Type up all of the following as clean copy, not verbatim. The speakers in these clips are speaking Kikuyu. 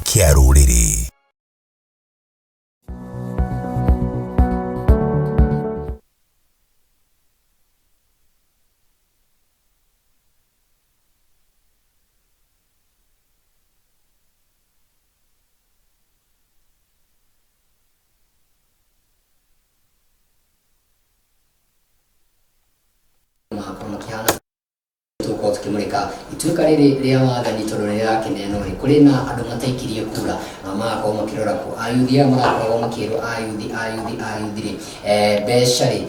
Kĩa rũrĩrĩ. Magakorwo makĩhana tũgũkorwo tũkĩmũrĩka ituĩka rĩrĩ rĩa wathani tondũ nĩ rĩrakĩneanwo rĩ kũrĩ na andũ mataikirie kura na magakorwo makĩrora kũ ayuthi aya marakoragwo makĩrwo ayuthi ayuthi ayuthi rĩ mbeca rĩ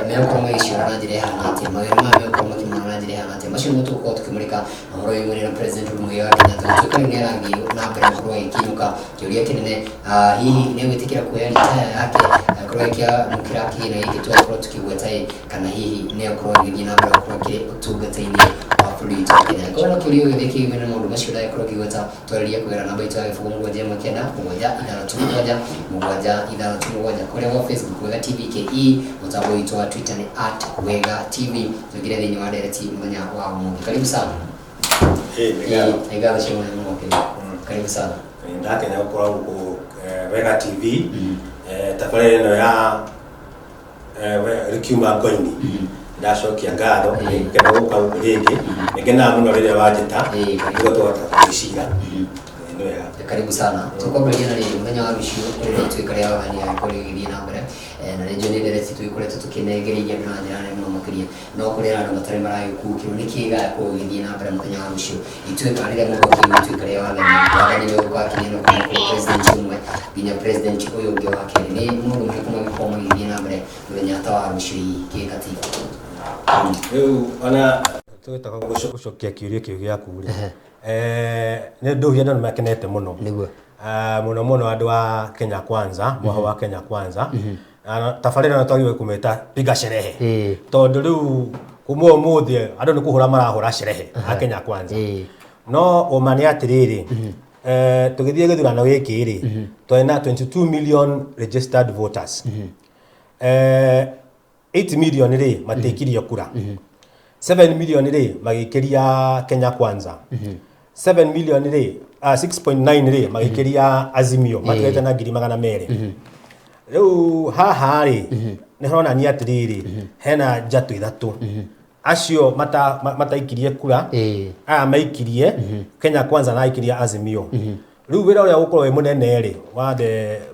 megũkorwo magĩciona na njĩra ĩhana atĩa, mawĩra maya megũkorwo makĩmona na njĩra ĩhana atĩa. Macio nĩmo tũgũkorwo tũkĩmũrĩka na ũhoro wĩmwe na President Uhuru Muigai wa Kenyatta. Gũtuĩka rĩu nĩ arathiĩ na mbere gũkorwo agĩkinyũka kĩũria kĩnene, hihi nĩ egwĩtĩkĩra kuoya retire yake akorwo akĩamũkĩra kĩgĩna gĩkĩ twakorwo tũkĩgweta ĩ, kana hihi nĩ egũkorwo agĩthiĩ na mbere gũkorwo akĩrĩ ũtungata-inĩ wa bũrũri witũ wa Kenya. Korwo na kĩũria o gĩothe kĩgiĩ na maũndũ macio ndagĩkorwo ngĩgweta, twarĩria kũgerera namba itũ ya 0719 767 767 kũrĩa gwa Facebook Wega TV KE, mũtambo witũ wa Twitter nĩ @WegaTV. Tũingĩre thĩinĩ wa ndereti mũthenya wa ũmũthĩ. Karibu sana. Ĩĩ, nĩ ngatho. Nĩ ngatho cia mwanya mũno makĩria. Karibu sana. Nĩ ndakena gũkorwo gũkũ Wega TV, tabarĩra ĩno ya rĩkiuma ngoini. Ndacokia ngatho, ngena gũka gũkũ rĩngĩ. Nĩ ngenaga mũno rĩrĩa wanjĩta nĩguo tũhote gwĩcira. Nĩ wega. Karibu sana. Tũkwambĩrĩria na rĩrĩ, mũthenya wa rũciũ kũrĩ na ituĩka rĩa wathani rĩgagĩkorwo rĩgĩthiĩ na mbere. Na nĩ njũĩ nĩ ndereti tũgĩkoretwo tũkĩnengereria andũ na njĩra nene mũno makĩria, no kũrĩ na andũ matarĩ maragĩkuũkĩrwo nĩ kĩĩ gĩgakorwo gĩgĩthiĩ na mbere mũthenya wa rũciũ. Ituĩka rĩrĩa mũndũ akĩigua ituĩka rĩa wathani, wathani nĩ ũgũkorwo akĩneanwo kuma kũrĩ president ũmwe nginya president ũyũ ũngĩ wa kerĩ. Nĩ maũndũ marĩkũ mangĩkorwo magĩthiĩ na mbere mũthenya ta wa rũciũ hihi gĩkatiba? Rĩu ona tũgĩtoka gũcokia kĩũria kĩu gĩaku rĩ, nĩ ndũhia andũ nĩ makenete mũno. Nĩguo. Mũno mũno andũ a Kenya Kwanza, mwahũ wa Kenya Kwanza. Tabarĩra ĩno twagĩrĩirwo kũmĩta piga sherehe. Tondũ rĩu kuma ũmũthĩ andũ nĩ kũhũra marahũra sherehe a Kenya Kwanza. No ũma nĩ atĩrĩrĩ, tũgĩthiĩ gĩthurano gĩkĩ rĩ, twarĩ na 22 million registered voters. 8 million rĩ matiĩkirie kura. 7 million rĩ magĩikĩria Kenya Kwanza. 7 million rĩ, 6.9 rĩ magĩikĩria Azimio, matigarĩte na 200,000. Rĩu haha rĩ nĩ haronania atĩrĩrĩ, hena njatũ ithatũ. Acio mataikirie kura, aya maikirie Kenya Kwanza na aikirie Azimio. Rĩu wĩra ũrĩa ũgũkorwo wĩ mũnene rĩ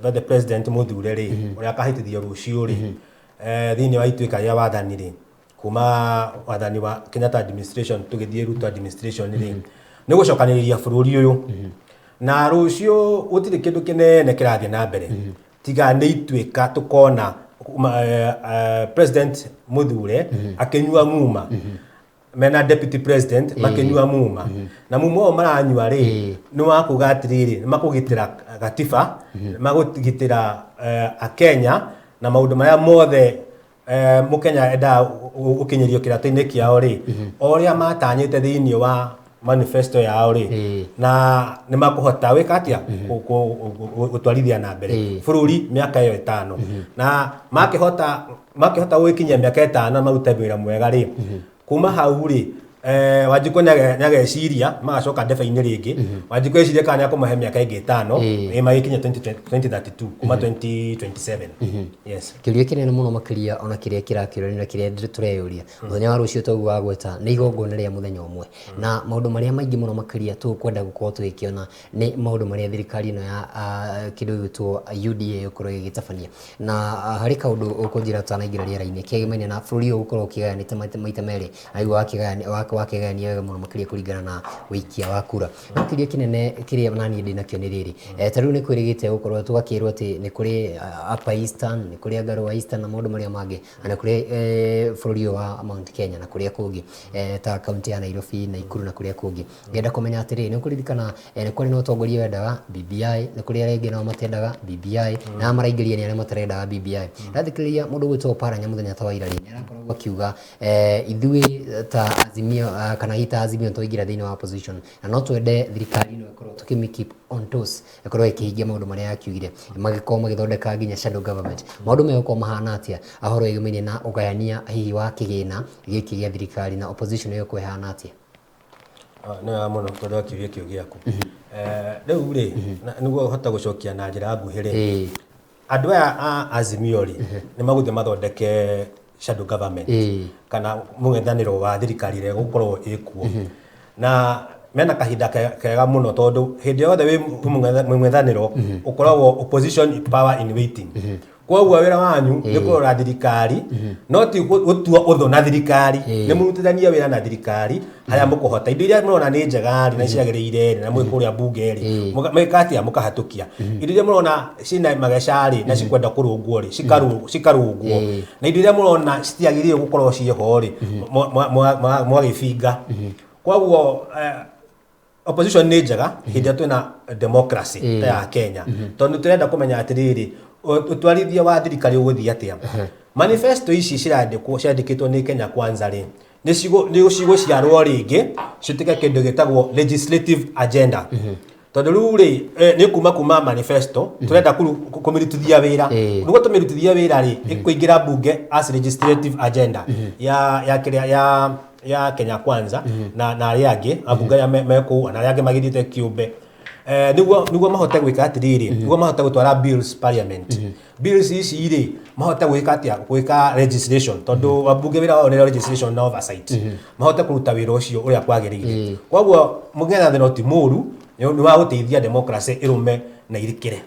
wa the president mũthure rĩ, ũrĩa akahĩtithio rũciũ rĩ, thĩinĩ wa ituĩka rĩa wathani rĩ, kuma wathani wa Kenyatta administration tũgĩthiĩ Ruto administration rĩ, nĩ gũcokanĩrĩria bũrũri ũyũ. Na rũciũ gũtirĩ kĩndũ kĩnene kĩrathiĩ na mbere tiga nĩ ituĩka tũkona president mũthure akĩnyua muma mena deputy president makĩnyua muma, na muma ũyũ maranyua rĩ nĩ wa kuga atĩrĩrĩ, nĩ makũgitĩra gatiba, nĩ makũgitĩra akenya na maũndũ marĩa mothe mũkenya endaga gũkinyĩrio kĩratũ-inĩ kĩao rĩ, o ũrĩa matanyĩte thĩinĩ wa manifesto yao rĩ, na nĩ makũhota gwĩka atĩa gũtwarithia na mbere bũrũri mĩaka ĩyo 5, na makĩhota gũgĩkinyia mĩaka 5 marute wĩra mwega rĩ, kuma hau rĩ, Wanjikũ nĩageciria magacoka ndebe-inĩ rĩngĩ. Wanjikũ ecirie kana nĩakũmahe mĩaka ĩngĩ 5 magĩkinya 2032 kuma 2027, yes. Kĩũria kĩnene mũno makĩria ona kĩrĩa kĩrakĩũrio na kĩrĩa tũreyũria mũthenya wa rũciũ, toguo wagweta nĩ igongona rĩa mũthenya ũmwe, na maũndũ marĩa maingĩ mũno makĩria tũkwenda gũkorwo tũgĩkĩona nĩ maũndũ marĩa thirikari ĩno ya kĩndũ gĩgwĩtwo UDA ĩgũkorwo ĩgĩtabania. Na harĩ kaũndũ ũkũnjĩra tũtanaingĩra rĩera-inĩ kegemaine na bũrũri ũyũ gũkorwo ũkĩgayanĩte maita merĩ, na wakĩgayania wega mũno makĩria kũringana na ũikia wa kura. No kĩũria kĩnene kĩrĩa naniĩ ndĩnakĩo nĩ rĩrĩ, ta rĩu nĩ kwĩrĩgĩte gũkorwo tũgakĩrwo atĩ nĩ kũrĩ Upper Eastern, nĩ kũrĩ anga Lower Eastern na maũndũ marĩa mangĩ, na nĩ kũrĩ bũrũri ũyũ wa Mount Kenya na kũrĩa kũngĩ, ta kaunti ya Nairobi, Nakuru na kũrĩa kũngĩ. Ngenda kũmenya atĩrĩrĩ, nĩ ũkũririkana nĩ kwarĩ na ũtongoria wendaga BBI, nĩ kũrĩ arĩa angĩ nao matendaga BBI, na aya maraingĩria nĩ arĩa matarendaga BBI. Ndathikĩrĩria mũndũ ũgwĩtwo Oparanya mũthenya ta wa ira rĩ, nĩ arakoragwo akiuga ithuĩ ta Azimio, kana hihi ta Azimio twaingĩra thĩinĩ wa opposition na no twende thirikari ĩno ĩkorwo tũkĩmĩ keep on toes, ĩkorwo ĩkĩhingia maũndũ marĩa yakiugire, magĩkorwo magĩthondeka nginya shadow government. Maũndũ megũkorwo mahana atĩa ahoro ĩgĩmainie na ũgayania hihi wa kĩgĩna gĩkĩ gĩa thirikari na opposition ĩyo ĩhana atĩa? Nĩ wega mũno tondũ wa kĩũria kĩu gĩaku. Rĩu rĩ, nĩguo hote gũcokia na njĩra nguhĩ rĩ, andũ aya a Azimio rĩ, nĩ magũthiĩ mathondeke shadow government kana mũng'ethanĩro wa thirikari ĩrĩa ĩgũkorwo ĩkuo, na mena kahinda kega mũno, tondũ hĩndĩ yothe wĩ mũng'ethanĩro ũkoragwo opposition power in waiting. Koguo wĩra wanyu nĩ kũrora thirikari, no ti gũtua ũthũ na thirikari. Nĩ mũrutithanie wĩra na thirikari harĩa mũkũhota. Indo iria mũrona nĩ njega rĩ na ciagĩrĩire rĩ, na mwĩ kũrĩa mbunge rĩ, mwĩka atĩa? Mũkahatũkia. Indo iria mũrona ciĩna mageca rĩ na cikwenda kũrũngwo rĩ, cikarũngwo, na indo iria mũrona citiagĩrĩire gũkorwo ciĩho rĩ, mũgagĩbinga. Koguo opposition nĩ njega hĩndĩ ĩrĩa twĩna democracy ta ya Kenya, tondũ tũrenda kũmenya atĩrĩrĩ, ũtwarithia wa thirikari ũgũthiĩ atĩa. Manifesto ici cirandĩkwo, ciandĩkĩtwo nĩ Kenya Kwanza rĩ, nĩ cigũciarwo rĩngĩ cituĩke kĩndũ gĩtagwo legislative agenda, tondũ rĩu rĩ, nĩ kuma manifesto tũrenda kũmĩrutithia wĩra. Nĩguo tũmĩrutithie wĩra rĩ, ĩkũingĩra mbunge as legislative agenda ya kĩrĩa ya Kenya Kwanza na arĩa angĩ ambunge arĩa me kũu na arĩa angĩ magĩthiĩte kĩũmbe, nĩguo mahote gwĩka atĩrĩrĩ, nĩguo mahote gũtwara bills parliament. Bills ici rĩ, mahote gwĩka atĩa? Gwĩka legislation, tondũ wabunge wĩra wao nĩ legislation na oversight. Mahote kũruta wĩra ũcio ũrĩa kwagĩrĩire. Koguo mũng'ethanĩro ti mũru, nĩ wa gũteithia democracy ĩrũme na irikĩre.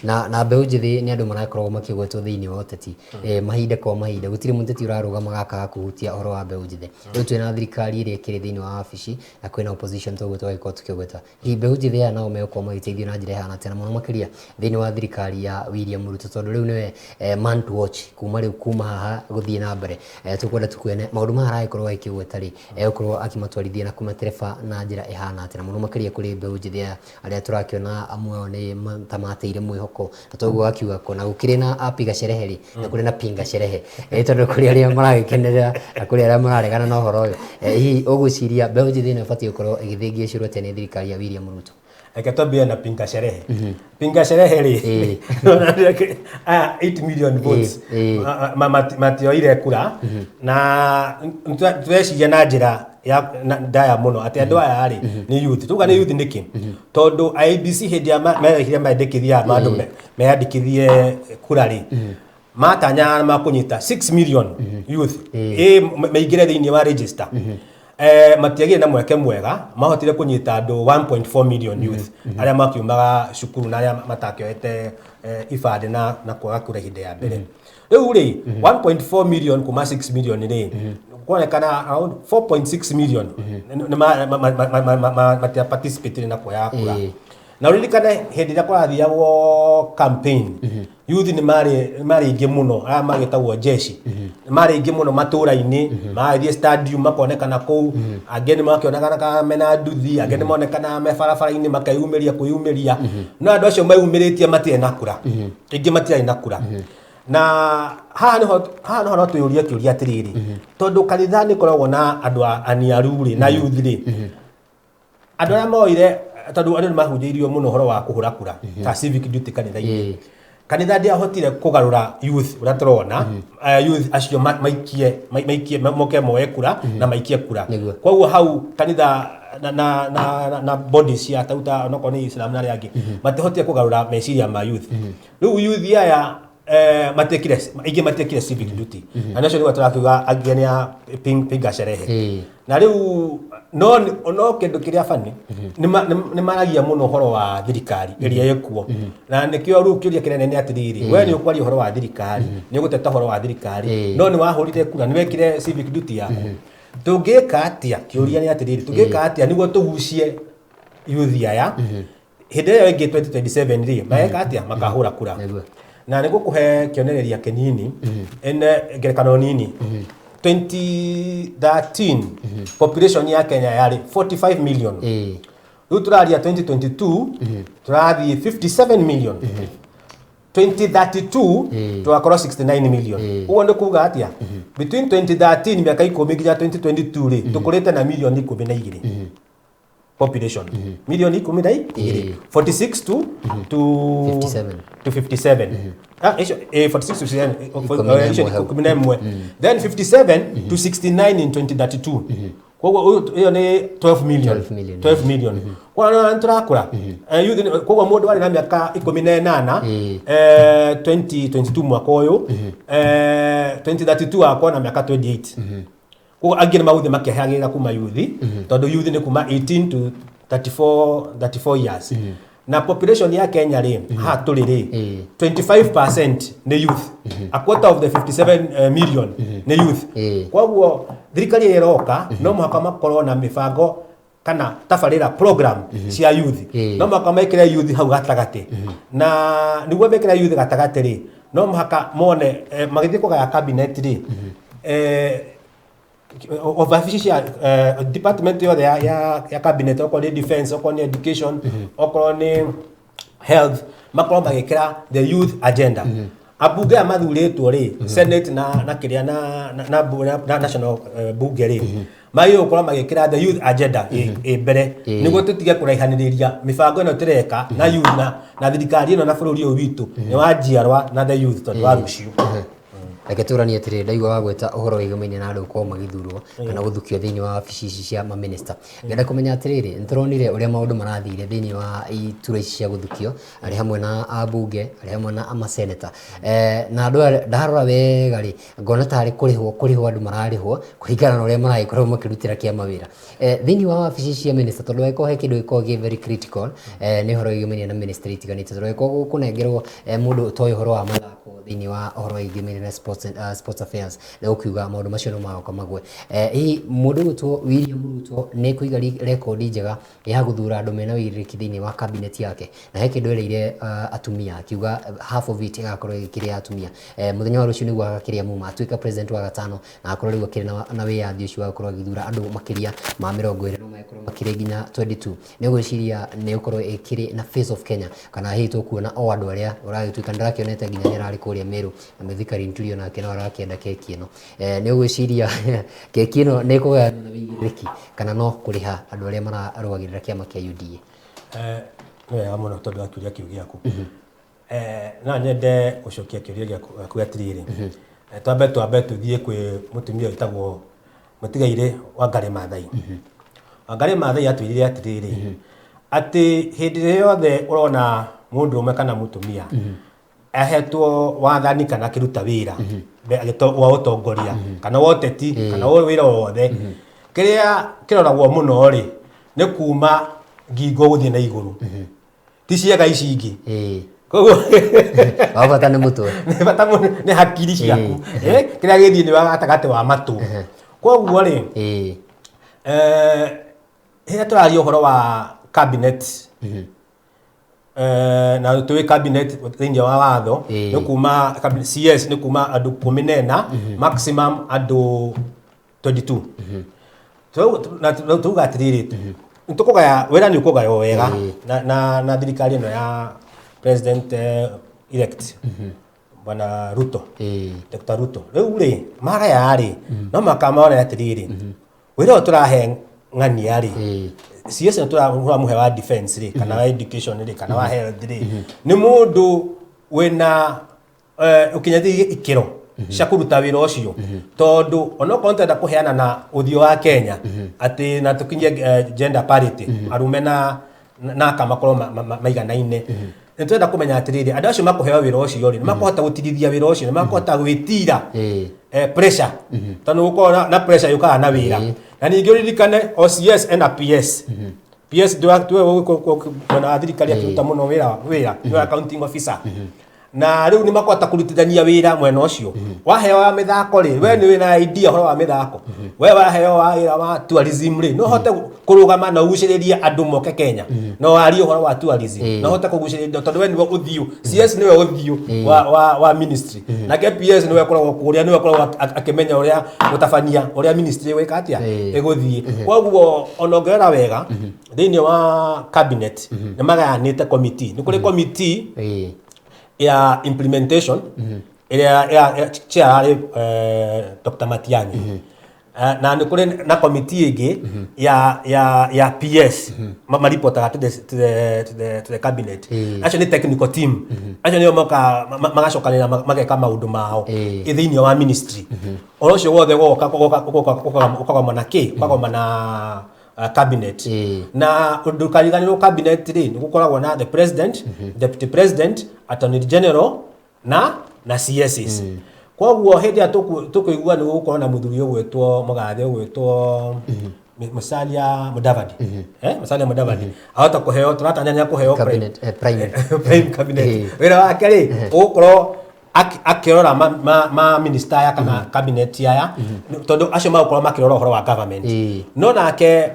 Na mbeũ njĩthĩ nĩ andũ marakoragwo makĩgwetwo thĩinĩ wa ũteti mahinda kwa mahinda. Gũtirĩ mũteti ũrarũgama gakaga kũhutia ũhoro wa mbeũ njĩthĩ. Rĩu twĩna thirikari ĩrĩa ĩkĩrĩ thĩinĩ wa wabici na kwĩna opposition toguo twagĩkorwo tũkĩgweta. Hihi mbeũ njĩthĩ aya nao megũkorwo magĩteithio na njĩra ĩhana atĩa, na mũno makĩria thĩinĩ wa thirikari ya William Ruto, tondũ rĩu nĩwe man to watch kuma rĩu, kuma haha gũthiĩ na mbere? Tũkwenda tukuone maũndũ maya aragĩkorwo agĩkĩgweta rĩ, egũkorwo akĩmatwarithia na kũmatereba na njĩra ĩhana atĩa, na mũno makĩria kũrĩ mbeũ njĩthĩ aya arĩa tũrakĩona amwe ao nĩ ta mateire mwĩhoko, na toguo akiuga kũna gũkĩrĩ na apiga sherehe rĩ, na kũrĩ na pinga sherehe, tondũ kũrĩ arĩa maragĩkenerera na kũrĩ arĩa mararegana na ũhoro ũyũ. Hihi ũgwĩciria mbeũ njĩthĩ ĩno ĩbatiĩ gũkorwo ĩgĩthĩngĩcĩrwo atĩa nĩ thirikari ya William Ruto? Reke twambie na pinga sherehe. Pinga sherehe rĩ, aya 8 million votes matioire kura, na tũreciria na njĩra ya ndaya mũno atĩ andũ aya rĩ nĩ youth. Tuga nĩ youth nĩkĩ? Tondũ IEBC hĩndĩ ya merehire mendekithia ma andũ meyandĩkithie kura rĩ, matanyaga makũnyita 6 million youth maingĩre thĩinĩ wa register. Matiagire na mweke mwega, mahotire kũnyita andũ 1.4 million youth arĩa makiumaga cukuru na arĩa matakĩoete ibandĩ na kwaga kura ihinda ya mbere. Rĩu rĩ, 1.4 million kuma 6 million rĩ, kuonekana around 4.6 million nĩ matia participate na kuoya kura. Na ũririkane hĩndĩ ĩrĩa kũrathiagwo campaign, youth nĩ marĩ aingĩ mũno, arĩa magĩtagwo jeshi nĩ marĩ aingĩ mũno matũra-inĩ, magathiĩ stadium makonekana kũu, angĩ nĩ makĩonekana mena nduthi, angĩ nĩ monekana me barabara-inĩ makeyumĩria kwĩyumĩria. No andũ acio meyumĩrĩtie matirĩ na kura, aingĩ matiarĩ na kura. Na haha nĩho no twĩyũrie kĩũria atĩrĩrĩ, tondũ kanitha nĩ ĩkoragwo na andũ aniaru rĩ na youth rĩ, andũ arĩa moire, tondũ andũ nĩ mahunjĩirio mũno ũhoro wa kũhũra kura ta civic duty kanitha-inĩ, kanitha ndiahotire kũgarũra youth ũrĩa tũrona, youth acio maikie moke moe kura na maikie kura. Koguo hau kanitha na bodies cia tauta onokorwo nĩ Islam na arĩa angĩ matihotire kũgarũra meciria ma youth. Rĩu youth aya matiekire, aingĩ matiekire civic duty, na nĩcio nĩguo tũrakiuga angĩ nĩ a pinga sherehe. Na rĩu no kĩndũ kĩrĩa bani nĩ maragia mũno ũhoro wa thirikari ĩrĩa ĩkuo, na nĩkĩo rĩu kĩũria kĩnene nĩ atĩrĩrĩ, we nĩ ũkwaria ũhoro wa thirikari, nĩ ũgũteta ũhoro wa thirikari, no nĩ wahũrire kura? Nĩ wekire civic duty yaku? Tũngĩka atĩa? Kĩũria nĩ atĩrĩrĩ, tũngĩka atĩa nĩguo tũgucie youth aya hĩndĩ ĩyo ĩngĩ 2027 rĩ, mageka atĩa? Makahũra kura. Na nĩ gũkũhe kĩonereria kĩnini, ene ngerekano nini. 2013 population ya Kenya yarĩ 45 million. Rĩu tũraria 2022 tũrathiĩ 57 million, 2032 tũgakorwo 69 million. Ũguo nĩ kuga atĩa? Between 2013, mĩaka 10, nginya 2022 rĩ, tũkũrĩte na milioni 12 population, milioni 12, 46 to 57. To 57. Ah, icio 46 to 57. 11 icio hau. 11, then 57 to 69 in 2032. Koguo ĩyo nĩ 12 million. 12 million. 12 million. Koguo nĩ tũrakũra. Youth koguo mũndũ warĩ na mĩaka 18 2022 mwaka ũyũ, 2032 akorwo na mĩaka 28. Koguo angĩ nĩ magũthiĩ makĩehagĩrĩra kuma youth, tondũ youth nĩ kuma 18 to 34, 34 years. Na population ya Kenya rĩ, haha tũrĩ rĩ, 25% nĩ youth. A quarter of the 57 million nĩ youth. Koguo thirikari ĩrĩa ĩroka no mũhaka makorwo na mĩbango kana tabarĩra, program cia youth. No mũhaka mekĩre youth hau gatagatĩ, na nĩguo mekĩre youth gatagatĩ rĩ, no mũhaka mone magĩthiĩ kũgaya cabinet rĩ, wabici cia department yothe ya cabinet, okorwo nĩ defense, okorwo nĩ education, okorwo nĩ health, makorwo magĩkĩra the youth agenda. Ambunge aya mathurĩtwo rĩ, Senate na kĩrĩa na national bunge rĩ, magĩrĩirwo gũkorwo magĩkĩra the youth agenda ĩ mbere, nĩguo tũtige kũraihanĩrĩria mĩbango ĩno tũreka na youth na thirikari ĩno na bũrũri ũyũ witũ nĩ wa njiarwa na the youth, tondũ wa rũciũ. Reke tũranie atĩrĩrĩ, ndaigua wagweta ũhoro wĩgamaine na andũ gũkorwo magĩthurwo kana gũthukio thĩinĩ wa wabici ici cia mamĩnĩsta. Ngenda kũmenya atĩrĩrĩ, nĩ tũronire ũrĩa maũndũ marathire thĩinĩ wa iturwa ici cia gũthukio, arĩ hamwe na ambunge, arĩ hamwe na amaseneta. Na andũ aya ndarora wega rĩ, ngona tarĩ kũrĩhwo andũ mararĩhwo kũringana na ũrĩa maragĩkorwo makĩrutĩra kĩama wĩra. Thĩinĩ wa wabici cia minister, tondũ angĩkorwo he kĩndũ gĩkoragwo kĩ very critical, nĩ ũhoro wĩgĩmainie na ministry itiganĩte, tondũ angĩkorwo gũkũnengerwo mũndũ ũtoĩ ũhoro wa mathako thĩinĩ wa ũhoro wĩgĩmainie na sports, sports affairs, nĩ gũkiuga maũndũ macio no magoka magwe. Hihi mũndũ ũgwĩtwo William Ruto nĩ kũiga rekondi njega ya gũthura andũ mena ũigĩrĩrĩki thĩinĩ wa cabinet yake? Na he kĩndũ erĩire atumia, akiuga half of it ĩgakorwo ĩkĩrĩ ya atumia. Mũthenya wa rũciũ nĩguo agakĩrĩa muma atuĩka president wa gatano na akorwo rĩu akĩrĩ na wĩyathi ũcio wa gũkorwo agĩthura andũ makĩria ma 20, no magĩkorwo makĩrĩ nginya 22. Nĩ ũgwĩciria nĩ ũkorwo ĩkĩrĩ na face of Kenya, kana hihi tũkuona o andũ arĩa ũragĩtuĩka ndĩrakĩonete nginya nĩ ararĩ kũrĩa Meru na Mithika Linturi, nake no arakĩenda keki ĩno? Nĩ ũgwĩciria keki ĩno nĩ ĩkũgayanwo na wĩigĩrĩrĩki, kana no kũrĩha andũ arĩa mararũagĩrĩra kĩama kĩa UDA? Nĩ wega mũno tondũ wa kĩũria kĩu gĩaku. No nyende gũcokia kĩũria gĩaku atĩrĩrĩ, twambe tũthiĩ kwĩ mũtumia wĩtagwo mũtigairĩ Wangari Maathai. Wangari Maathai atwĩrire atĩrĩrĩ, atĩ hĩndĩ ĩrĩa yothe ũrona mũndũrũme kana mũtumia ahetwo wathani kana akĩruta wĩra wa ũtongoria kana wa ũteti kana wa wĩra o wothe, kĩrĩa kĩroragwo mũno rĩ, nĩ kuma ngingo gũthiĩ na igũrũ, ti ciĩga ici ingĩ. Koguo wa bata nĩ mũtwe. Nĩ bata mũno nĩ hakiri ciaku, kĩrĩa gĩ thĩinĩ wa gatagatĩ wa matũ. Koguo rĩ, rĩrĩa tũraria ũhoro wa cabinet, na tũĩ cabinet thĩinĩ wa watho nĩ kuma CS nĩ kuma andũ 14, maximum andũ 22. Na tuga atĩrĩrĩ, nĩ tũkũgaya wĩra, nĩ ũkũgaywo wega na thirikari ĩno ya president elect Bwana Ruto, Dr. Ruto. Rĩu rĩ, magaya rĩ, no mũhaka mone atĩrĩrĩ, wĩra ũyũ tũrahe ng'ania rĩ, CS nĩ tũramũhe wa defense rĩ, kana wa education rĩ, kana wa health rĩ, nĩ mũndũ wĩna ũkinyanĩirie ikĩro cia kũruta wĩra ũcio, tondũ onokorwo nĩtũrenda kũheana na ũthiũ wa Kenya atĩ na tũkinyie gender parity, arume na aka makorwo maiganaine, nĩ tũrenda kũmenya atĩrĩrĩ, andũ acio makũheo wĩra ũcio rĩ, nĩ makũhota gũtirithia wĩra ũcio, nĩ makũhota gwĩtira pressure, tondũ gũkorwo na pressure yũkaga na wĩra. Na ningĩ ũririkane o CS ena PS. PS mwena wa thirikari akĩruta mũno wĩra nĩwe accounting officer, na rĩu nĩ makũhota kũrutithania wĩra mwena ũcio. Waheo wa mĩthako rĩ, we nĩ wĩna idea ũhoro wa mĩthako. We waheo wa wĩra wa tourism rĩ, no ũhote kũrũgama na ũgucĩrĩrie andũ moke Kenya na warie ũhoro wa tourism, na ũhote kũgucĩrĩria, tondũ we nĩwe ũthiũ. CS nĩwe ũthiũ wa ministry, nake PS nĩwe ũkoragwo kũrĩa, nĩwe ũkoragwo akĩmenya ũrĩa gũtabania ũrĩa ministry ĩgwĩka atĩa, ĩgũthiĩ. Koguo ona ũngĩrora wega thĩinĩ wa cabinet, nĩ magayanĩte committee. Nĩ kũrĩ committee ya implementation ĩrĩa chair arĩ Dr. Matiang'i. Na nĩ kũrĩ na committee ĩngĩ ya PS maripotaga to the cabinet. Acio nĩ technical team, acio nĩo moka magacokanĩrĩra mageka maũndũ mao thĩinĩ wa ministry. Ũhoro ũcio wothe woka ũkagomana kĩ ũkagomana cabinet. Na ndũkariganĩrwo cabinet rĩ, nĩ gũkoragwo na the president, deputy president, attorney general na CSs. Koguo hĩndĩ ĩrĩa tũkũigua nĩ gũgũkorwo na mũthuri ũgwĩtwo mũgathe ũgwĩtwo Musalia Mudavadi, Musalia Mudavadi ahota kũheo, tũratanya nĩ akũheo Cabinet, prime. Prime cabinet. Wĩra wake rĩ, ũgũkorwo akĩrora ma minister aya kana cabinet aya, tondũ acio magũkorwo makĩrora ũhoro wa government. No nake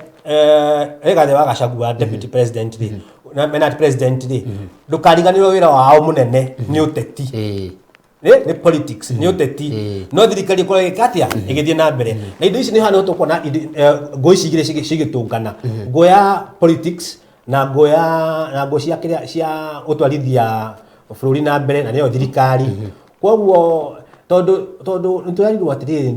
Rigathĩ wa Gachagua, deputy president rĩ, na mena president rĩ, ndũkariganĩrwo wĩra wao mũnene nĩ ũteti. Nĩ politics, nĩ ũteti. No thirikari ĩkorwo ĩgĩka atĩa, ĩgĩthiĩ na mbere na indo ici. Nĩ hana tũkuona ngũ ici igĩrĩ cigĩtũngana, ngũ ya politics na ngũ ya na ngũ cia kĩrĩa cia gũtwarithia bũrũri na mbere, na nĩyo thirikari. Koguo tondũ nĩ tũrerirwo atĩrĩrĩ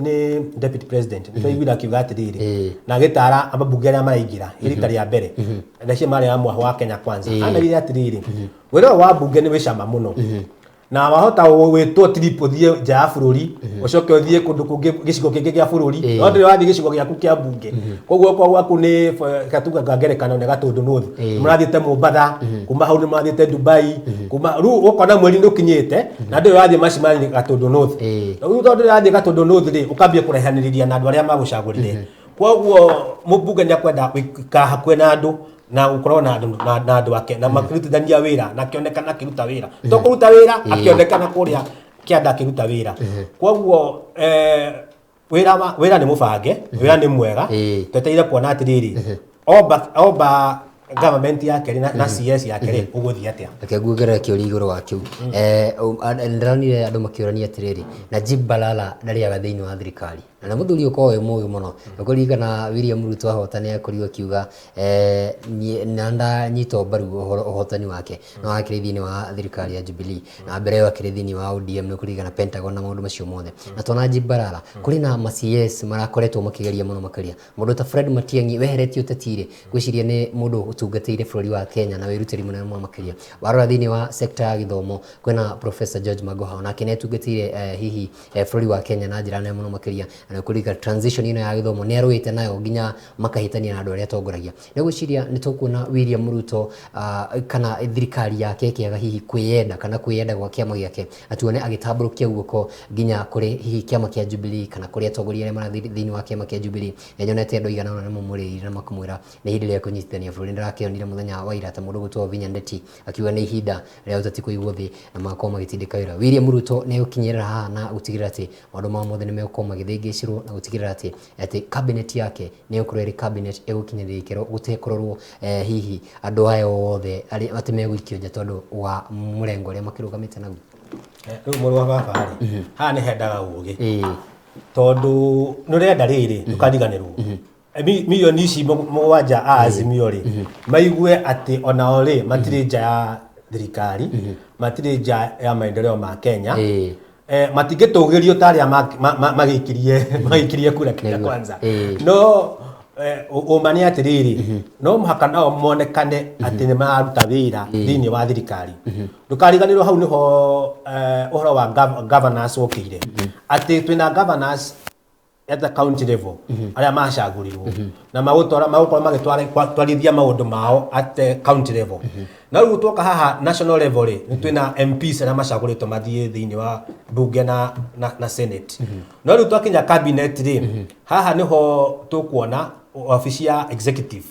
nĩ deputy president, nĩ twaiguire akiuga atĩrĩrĩ na agĩtara ambunge arĩa maraingĩra rita rĩa mbere na acio marĩ a mwahũ wa Kenya Kwanza. Amerire atĩrĩrĩ, wĩra ũyũ wa mbunge nĩ wĩ cama mũno na wahota gwĩtwo trip ũthiĩ nja ya bũrũri, ũcoke ũthiĩ kũndũ kũngĩ, gĩcigo kĩngĩ kĩa bũrũri, no ndũrĩ wathiĩ gĩcigo gĩaku kĩa mbunge. Koguo okorwo gwaku nĩ gatuga ka ngerekano nĩ Gatũndũ North, nĩ mũrathiĩte Mombatha, kuma hau nĩ mũrathiĩte Dubai, kuma rĩu ũkona mweri nĩ ũkinyĩte na ndũrĩ wathiĩ macimanĩ Gatũndũ North. Rĩu tondũ ndũrĩ wathiĩ Gatũndũ North rĩ, ũkambia kũraihanĩrĩria na andũ arĩa magũcagũrire. Koguo mũmbunge nĩ akwenda gũikara hakuhĩ na andũ na gũkorwo na andũ na andũ ake na makĩrutithania wĩra, na akĩonekana akĩruta wĩra, to kũruta wĩra, akĩonekana kũrĩa kĩanda akĩruta wĩra. Koguo wĩra nĩ mũbange, wĩra nĩ mwega. Twetereire kuona atĩrĩrĩ, omba government yake rĩ, na CS yake rĩ, ũgũthiĩ atĩa? Reke nguongerere kĩũria igũrũ wa kĩu. Ndĩronire andũ makĩũrania atĩrĩrĩ, Najib Balala ndarĩaga thĩinĩ wa thirikari na nĩ mũthuri ũkoragwo wĩ mũũgĩ mũno. Ũkũririkana William Ruto ahota nĩ akorirwo akiuga na ndanyita mbaru ũhoro ũhotani wake, no akĩrĩ thĩinĩ wa thirikari ya Jubilee na mbere ĩyo akĩrĩ thĩinĩ wa ODM, nĩ ũkũririkana Pentagon na maũndũ macio mothe. Na to Najib Balala, kũrĩ na ma CS marakoretwo makĩgeria mũno makĩria. Mũndũ ta Fred Matiang'i weheretio ũteti-rĩ, ngwĩciria nĩ mũndũ ũtungatĩire bũrũri wa Kenya na wĩrutĩri mũnene mũno makĩria. Warora thĩinĩ wa sector ya gĩthomo, kwĩna Professor George Magoha, onake nĩ atungatĩire hihi bũrũri wa Kenya na njĩra nene mũno makĩria, na nĩ ũkũririkana transition ĩno ya gĩthomo nĩ arũĩte nayo nginya makahĩtania na andũ arĩa atongoragia. Nĩ ngwĩciria nĩ tũkuona William Ruto kana thirikari yake ĩkĩaga hihi kwĩyenda kana kwĩyenda gwa kĩama gĩake, na tuone agĩtambũrũkia guoko nginya kũrĩ hihi kĩama kĩa Jubilee kana kũrĩ atongoria arĩa marathiĩ thĩinĩ wa kĩama kĩa Jubilee. Nĩ nyonete andũ aigana ũna nĩ mamũrĩrĩire na makamwĩra nĩ ihinda rĩa kũnyitithania bũrũri. Ndĩrakĩonire mũthenya wa ira ta mũndũ ũgwĩtwo Wavinya Ndeti akiuga nĩ ihinda rĩa ũteti kũigwo thĩ na magakorwo magĩtindĩka wĩra. William Ruto nĩ egũkinyĩrĩra haha na gũtigĩrĩra atĩ maũndũ mao mothe nĩ megũkorwo magĩthĩngĩcĩrwo na gũtigĩrĩra atĩ cabinet yake nĩ ĩgũkorwo ĩrĩ cabinet ĩgũkinyanĩria ikĩro gũtekũrorwo hihi andũ aya othe atĩ megũikio nja tondũ wa mũrengo ũrĩa makĩrũgamĩte naguo. Rĩu mũrũ wa baba rĩ, haha nĩ hendaga ũgĩ, tondũ nĩ ũrenda rĩrĩ ndũkariganĩrwo milioni ici 7 a Azimio rĩ, maigue atĩ onao rĩ matirĩ nja ya thirikari, matirĩ nja ya maendeleo ma Kenya. Matingĩtũgĩrio ta arĩa magĩikirie kura Kenya Kwanza. No ũma nĩ atĩrĩrĩ, no mũhaka nao monekane atĩ nĩ mararuta wĩra thĩinĩ wa thirikari. Ndũkariganĩrwo hau nĩho ũhoro wa governors wokĩire, atĩ twĩna governors at the county level arĩa macagũrirwo na magũtwara magũkorwo magĩtwarithia maũndũ mao at the county level. Na rĩu twoka haha national level rĩ, nĩ twĩna MPs arĩa macagũrĩtwo mathiĩ thĩinĩ wa mbunge na senate. No rĩu twakinya cabinet rĩ, haha nĩho tũkuona wabici ya executive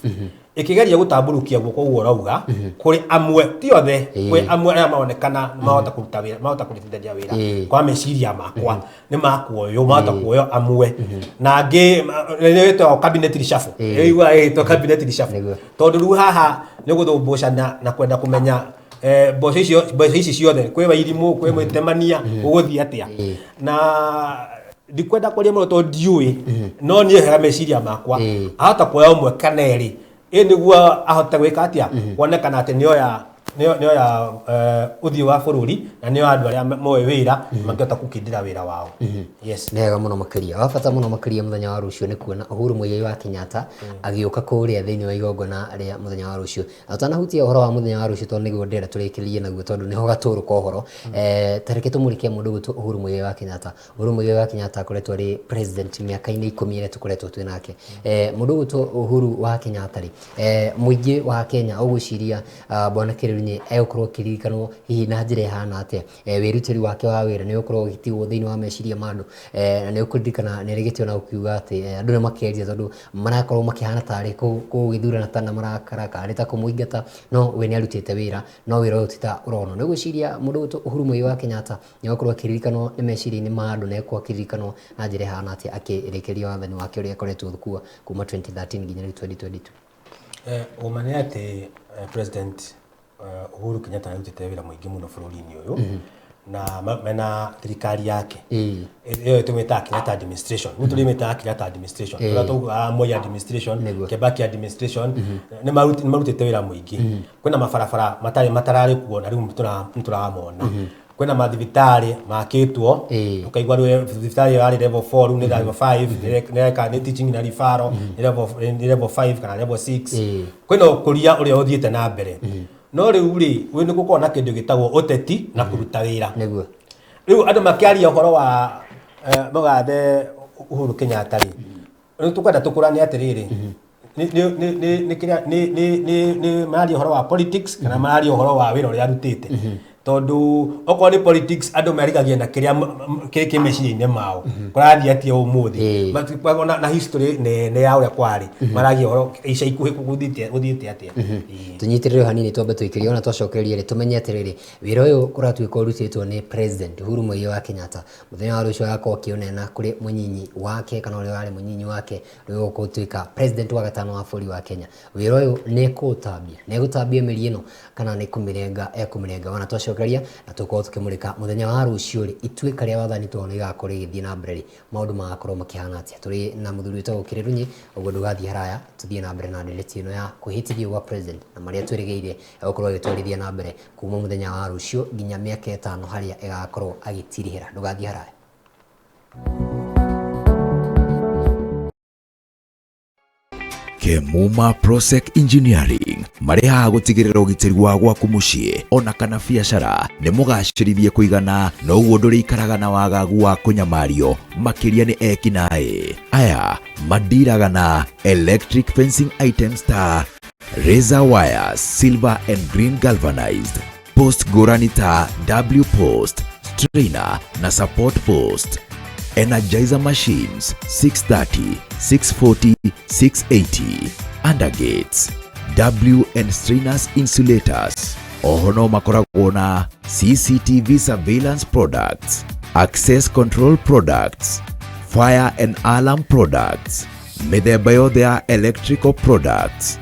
ĩkĩgeria gũtambũrũkia guoko ũguo ũrauga kũrĩ amwe, ti othe, kwĩ amwe arĩa maronekana mahota kũruta wĩra, mahota kũrutithania wĩra. Kwa meciria makwa nĩ makuoywo, mahota kuoywo amwe na angĩ nĩ ĩtagwo cabinet reshuffle. Ĩigua ĩgĩtwo cabinet reshuffle. Tondũ rĩu haha nĩ gũthũmbũcana na kwenda kũmenya mboco icio, mbeca ici ciothe, kwĩ wairimũ, kwĩ mwĩtemania, gũgũthiĩ atĩa. Na ndikwenda kwaria mũno tondũ ndiũĩ, no niĩ hega meciria makwa ahota kuoya ũmwe kana erĩ ĩ nĩguo ahote gwĩka atĩa, kuonekana atĩ nĩoya Nĩyo ya ũthiũ wa bũrũri na nĩyo andũ arĩa moĩ wĩra mangĩhota gũkindĩra wĩra wao. Yes. Nĩ wega mũno makĩria. Wa bata mũno makĩria mũthenya wa rũciũ nĩ kuona Uhuru Muigai wa Kenyatta agĩũka kũrĩa thĩinĩ wa igongona rĩa mũthenya wa rũciũ. Na ũtanahutia ũhoro wa mũthenya wa rũciũ, tondũ nĩguo ndĩrenda tũrĩkĩrĩrie naguo, tondũ nĩho gatũrũ ka ũhoro, ta reke tũmũrĩke mũndũ ũgwĩtwo Uhuru Muigai wa Kenyatta. Uhuru Muigai wa Kenyatta akoretwo arĩ president mĩaka-inĩ 10 ĩrĩa tũkoretwo twĩ nake. Mũndũ ũgwĩtwo Uhuru wa Kenyatta rĩ, mũingĩ wa Kenya ũgwĩciria, bwana Kĩrĩrunyi, egũkorwo akĩririkanwo hihi na njĩra ĩhana atĩa? Wĩrutĩri wake wa wĩra nĩ ũgũkorwo ũgĩtigwo thĩinĩ wa meciria ma andũ, na nĩ ũkũririkana nĩ rĩgĩtio na gũkiuga atĩ andũ nĩ makeria tondũ marakorwo makĩhana tarĩ kũgĩthurana ta na marakara karĩ ta kũmũingata, no we nĩ arutĩte wĩra, no wĩra ũyũ ti ta ũronwo. Nĩ ũgwĩciria mũndũ ũgwĩtwo Uhuru Muigai wa Kenyatta nĩ egũkorwo akĩririkanwo nĩ meciria-inĩ ma andũ, na egũkorwo akĩririkanwo na njĩra ĩhana atĩa akĩrĩkĩria wathani wake ũrĩa akoretwo kuo kuma 2013 nginya rĩu 2022? Ũma nĩ atĩ President Uhuru Kenyatta nĩ arutĩte wĩra mũingĩ mũno bũrũri-inĩ ũyũ na mena thirikari yake ĩyo tũmĩtaga Kenyatta administration. Rĩu tũrĩmĩtaga Kenyatta administration, tũrĩa taugaga Moi administration, Kibaki administration. Nĩ marutĩte wĩra mũingĩ. Kwĩna mabarabara matarĩ matararĩ kuo na rĩu nĩtũramona. Kwĩna mathibitarĩ makĩtwo, ũkaigua rĩu thibitarĩ ĩyo yarĩ level 4, rĩu nĩ level 5, nĩreka nĩ teaching na referral, nĩ level 5 kana level 6. Kwĩna ũkũria ũrĩa ũthiĩte na mbere, no rĩu rĩ wĩ nĩ gũkorwo na kĩndũ gĩtagwo ũteti na kũruta wĩra. Rĩu andũ makĩaria ũhoro wa mũgathe Uhuru Kenyatta rĩ, rĩu tũkwenda tũkũrane atĩrĩrĩ, nĩ kĩrĩa nĩ mararia ũhoro wa politics kana mararia ũhoro wa wĩra ũrĩa arutĩte? Tondũ okorwo nĩ politics, andũ marigagia na kĩrĩa kĩ meciria-inĩ mao, kũrathiĩ atĩa ũmũthĩ. Matikoragwo na history nene ya ũrĩa kwarĩ, maragia ũhoro ica ikuhĩ gũthiĩte atĩa. Tũnyitĩrĩre hanini, twambe tũikĩrie, ona twacokereria rĩ, tũmenye atĩrĩrĩ, wĩra ũyũ ũratuĩka ũrutĩtwo nĩ President Uhuru Muigai wa Kenyatta, mũthenya wa rũciũ agakorwo akĩũneana kũrĩ mũnyinyi wake, kana ũrĩa warĩ mũnyinyi wake, rĩu gũtuĩka president wa gatano wa bũrũri wa Kenya. Wĩra ũyũ nĩ ekũũtambia, nĩ egũtambia mĩri ĩno kana nĩ kũmĩrenga ekũmĩrenga? Ona twacokereria na tũkorwo tũkĩmũrĩka mũthenya wa rũciũ rĩ, ituĩka rĩa wathani tondũ rĩgakorwo rĩgĩthiĩ na mbere rĩ, maũndũ magakorwo makĩhana atĩa? Tũrĩ na mũthuri wĩtagwo Kĩrĩrunyi, ũguo ndũgathiĩ haraya, tũthiĩ na mbere na ndereti ĩno ya kwĩhĩtithio gwa president na marĩa twĩrĩgĩire egũkorwo agĩtwarithia na mbere kuma mũthenya wa rũciũ nginya mĩaka 5 harĩa ĩgakorwo agĩtirihĩra. Ndũgathiĩ haraya. Kemuma Prosec Engineering marĩ haha gũtigĩrĩra ũgitĩri wa gwaku mũciĩ ona kana biacara nĩ mũgacĩrithie kũigana, noguo ndũrĩikaraga na wagagu wa kũnyamario makĩria nĩ ekinaĩ aya. Mandiraga na electric fencing items ta razor wires, silver and green galvanized post ngũrani ta W post, strainer na support post, energizer machines 630, 640, 680, undergates, W and strainers, insulators. Oho no makoragwo na CCTV surveillance products, access control products, fire and alarm products, mĩthemba yothe ya electrical products,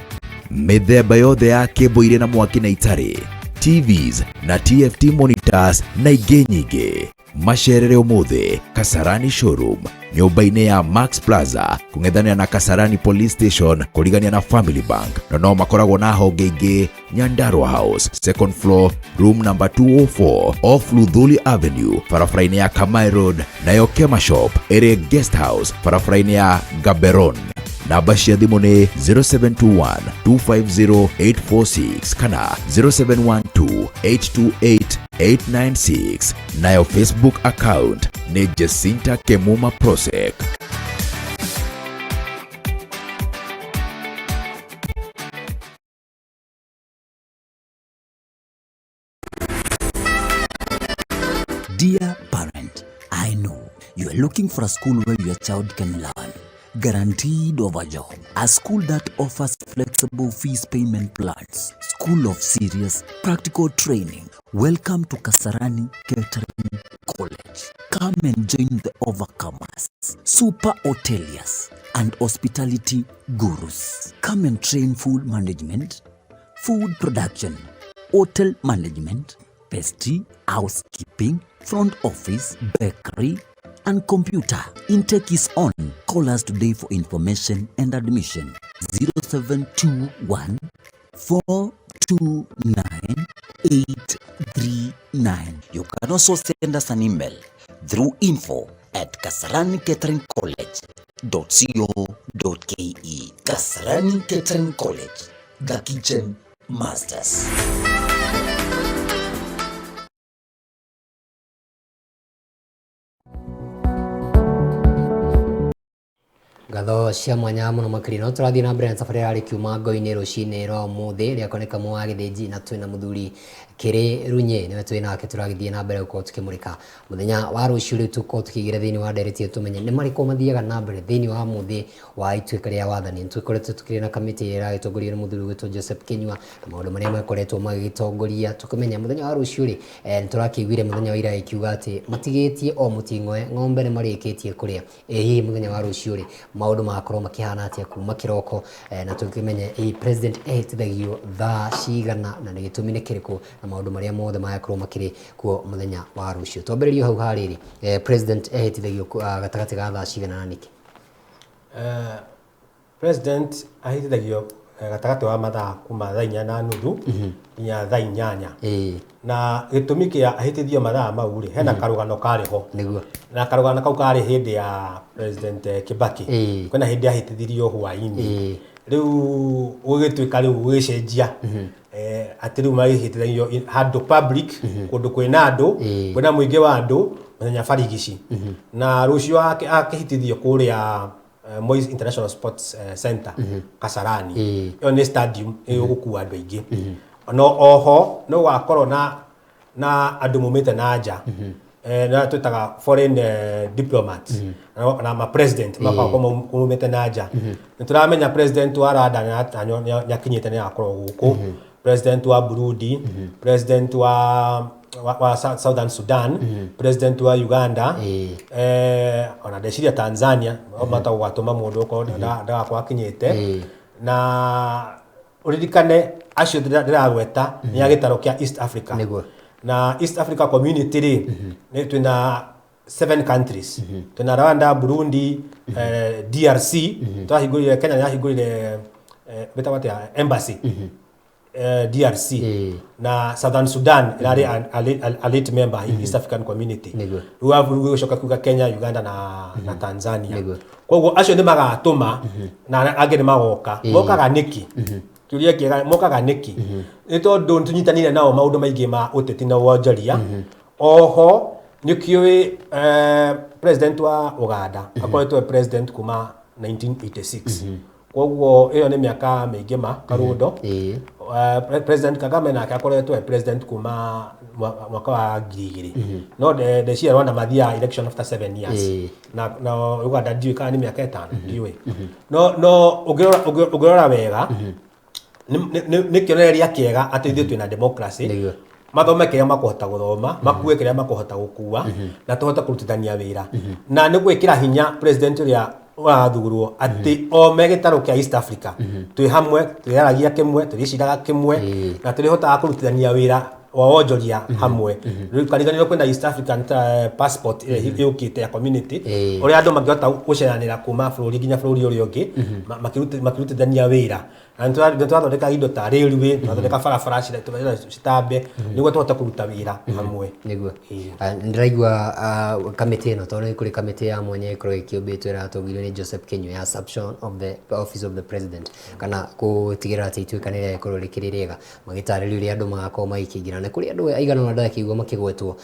mĩthemba yothe ya kĩmbo irĩ na mwaki na itarĩ, TVs na TFT monitors na ingĩ nyingĩ. Macerere ũmũthĩ Kasarani showroom, nyũmba-inĩ ya Max Plaza, kũng'ethanĩra na Kasarani Police Station, kũrigania na Family Bank. Na no makoragwo na honge ingĩ Nyandarua House, second floor, room number 204, off Luthuli Avenue, barabara-inĩ ya Kamai Road. Nayo Kema Shop ĩrĩ Guest House, barabara-inĩ ya Gaberon. Namba cia thimũ nĩ 0721 250 846 kana 0712 828 896. Nayo Facebook account nĩ Jacinta Kemuma Prosec. Dear parent, I know you are looking for a school where your child can learn, guaranteed of a job, a school that offers flexible fees payment plans, school of serious practical training. Welcome to Kasarani Catering College. Come and join the overcomers, super hoteliers, and hospitality gurus. Come and train food management, food production, hotel management, pastry, housekeeping, front office, bakery, and computer. Intake is on. Call us today for information and admission. 0721 4 29839. You can also send us an email through info@kasaranicateringcollege.co.ke. Kasarani Catering College, the kitchen masters. Ngatho cia mwanya mũno makĩria. No tũrathiĩ na mbere na tabarĩra ya Rĩkiuma Ngo-inĩ rũcinĩ rwa ũmũthĩ, rĩakwa nĩ Kamau wa Gĩthĩnji, na twĩna mũthuri Kĩrĩ Runye, nĩwe twĩ nake tũragĩthiĩ na mbere gũkorwo tũkĩmũrĩka mũthenya wa rũciũ. Rĩu tũkorwo tũkĩingĩra thĩinĩ wa ndereti tũmenye nĩ marĩkũ mathiaga na mbere thĩinĩ wa mũthĩ wa ituĩka rĩa wathani. Nĩtũkoretwo tũkĩrĩ na kamĩtĩ ĩrĩa ĩragĩtongorio nĩ mũthuri ũgwĩtwo Joseph Kinyua, na maũndũ marĩa makoretwo magĩgĩtongoria tũkĩmenya mũthenya wa rũciũ rĩ, nĩtũrakĩiguire mũthenya wa ira ĩkiuga atĩ matigĩtie o mũting'oe, ng'ombe nĩ marĩkĩtie kũrĩa. Ĩ hihi mũthenya wa rũciũ rĩ, maũndũ magakorwo makĩhana atĩa kuma kĩroko, na tũkĩmenye hihi president ehĩtithagio thaa cigana na nĩ gĩtũmi nĩ kĩrĩkũ, na maũndũ marĩa mothe magakorwo makĩrĩ kuo mũthenya wa rũciũ. Twambĩrĩrie hau ha rĩrĩ, president ehĩtithagio gatagatĩ ga thaa cigana na nĩkĩ? President ahĩtithagio gatagatĩ wa mathaa kuma thaa 4:30 nginya thaa 8. Na gĩtũmi kĩa ahĩtithio mathaa mau rĩ, hena karũgano karĩ ho. Na karũgano kau karĩ hĩndĩ ya President Kibaki. Kwĩna hĩndĩ ahĩtithirio hwaĩ-inĩ. Rĩu gũgĩtuĩka rĩu gũgĩcenjia, atĩ rĩu magĩhĩtithagio handũ public, kũndũ kwĩna andũ, kwĩna mũingĩ wa andũ mũthenya barigici. Na rũciũ akĩhĩtithio kũrĩa Moi International Sports Center, Kasarani. Ĩyo nĩ stadium ĩgũkua andũ aingĩ. No oho no gũgakorwo na andũ maumĩte na nja, na twĩtaga foreign diplomats na ma president makoragwo maumĩte na nja. Nĩ tũramenya president wa Rwanda nĩ akinyĩte, nĩ agakorwo gũkũ, president wa Burundi, president wa Southern Sudan, president wa Uganda, ona ndeciria Tanzania matagwo gatũma mũndũ okorwo ndagakorwo akinyĩte. Na ũririkane acio ndĩragweta nĩ a gĩtarũ kĩa East Africa. Na East Africa Community rĩ, nĩ twĩna seven countries. Twĩna Rwanda, Burundi, DRC, twahingũrire, Kenya nĩ yahingũrire, betagwo atĩa, embassy DRC. Na Southern Sudan ĩrarĩ a late member East African Community. Rĩu gũcoka kuga Kenya, Uganda na Tanzania. Koguo acio nĩ magatũma na angĩ nĩ magoka. Mokaga nĩkĩ? Kĩũria kĩega. Mokaga nĩkĩ? Nĩ tondũ nĩ tũnyitanĩire nao maũndũ maingĩ ma ũteti na wonjoria. Oho nĩ kĩũĩ president wa Uganda akoretwo e president kuma 1986, koguo ĩyo nĩ mĩaka mĩingĩ ma karũndo. President Kagame nake akoretwo e president kuma mwaka wa 2000, no ndeciria Rwanda mathiaga election after 7 years. Na Uganda ndiũĩ kana nĩ mĩaka 5, ndiũĩ, no ũngĩrora wega nĩ kĩonereria kĩega atĩ ithuĩ twĩna democracy. Mathome kĩrĩa makũhota gũthoma, makue kĩrĩa makũhota gũkua, na tũhote kũrutithania wĩra, na nĩ gwĩkĩra hinya president ũrĩa ũrathurwo atĩ o me gĩtarũ kĩa East Africa twĩ hamwe, twĩaragia kĩmwe, tũrĩciraga kĩmwe, na tũrĩhotaga kũrutithania wĩra wa wonjoria hamwe. Rĩu kariganĩrwo kwĩna East African passport ĩrĩa yũkĩte ya community, ũrĩa andũ mangĩhota gũceranĩra kuma bũrũri nginya bũrũri ũrĩa ũngĩ makĩrutithania wĩra. Na nĩ tũrathondeka indo ta railway, tũrathondeka barabara citambe nĩguo tũhote kũruta wĩra hamwe. Ndĩraigua kamĩtĩ ĩno, tondũ nĩ kũrĩ kamĩtĩ ya mwanya ĩkoragwo ĩkĩũmbĩtwo ĩratongorio nĩ Joseph Kinyua ya usurpation of the office of the president, kana gũtigĩrĩra atĩ ituĩka nĩ rĩakorwo rĩkĩrĩ rĩega, magĩtarĩria ũrĩa andũ magakorwo magĩkĩingĩra. Na kũrĩ andũ aigana ũna ndakĩigua makĩgwetwo,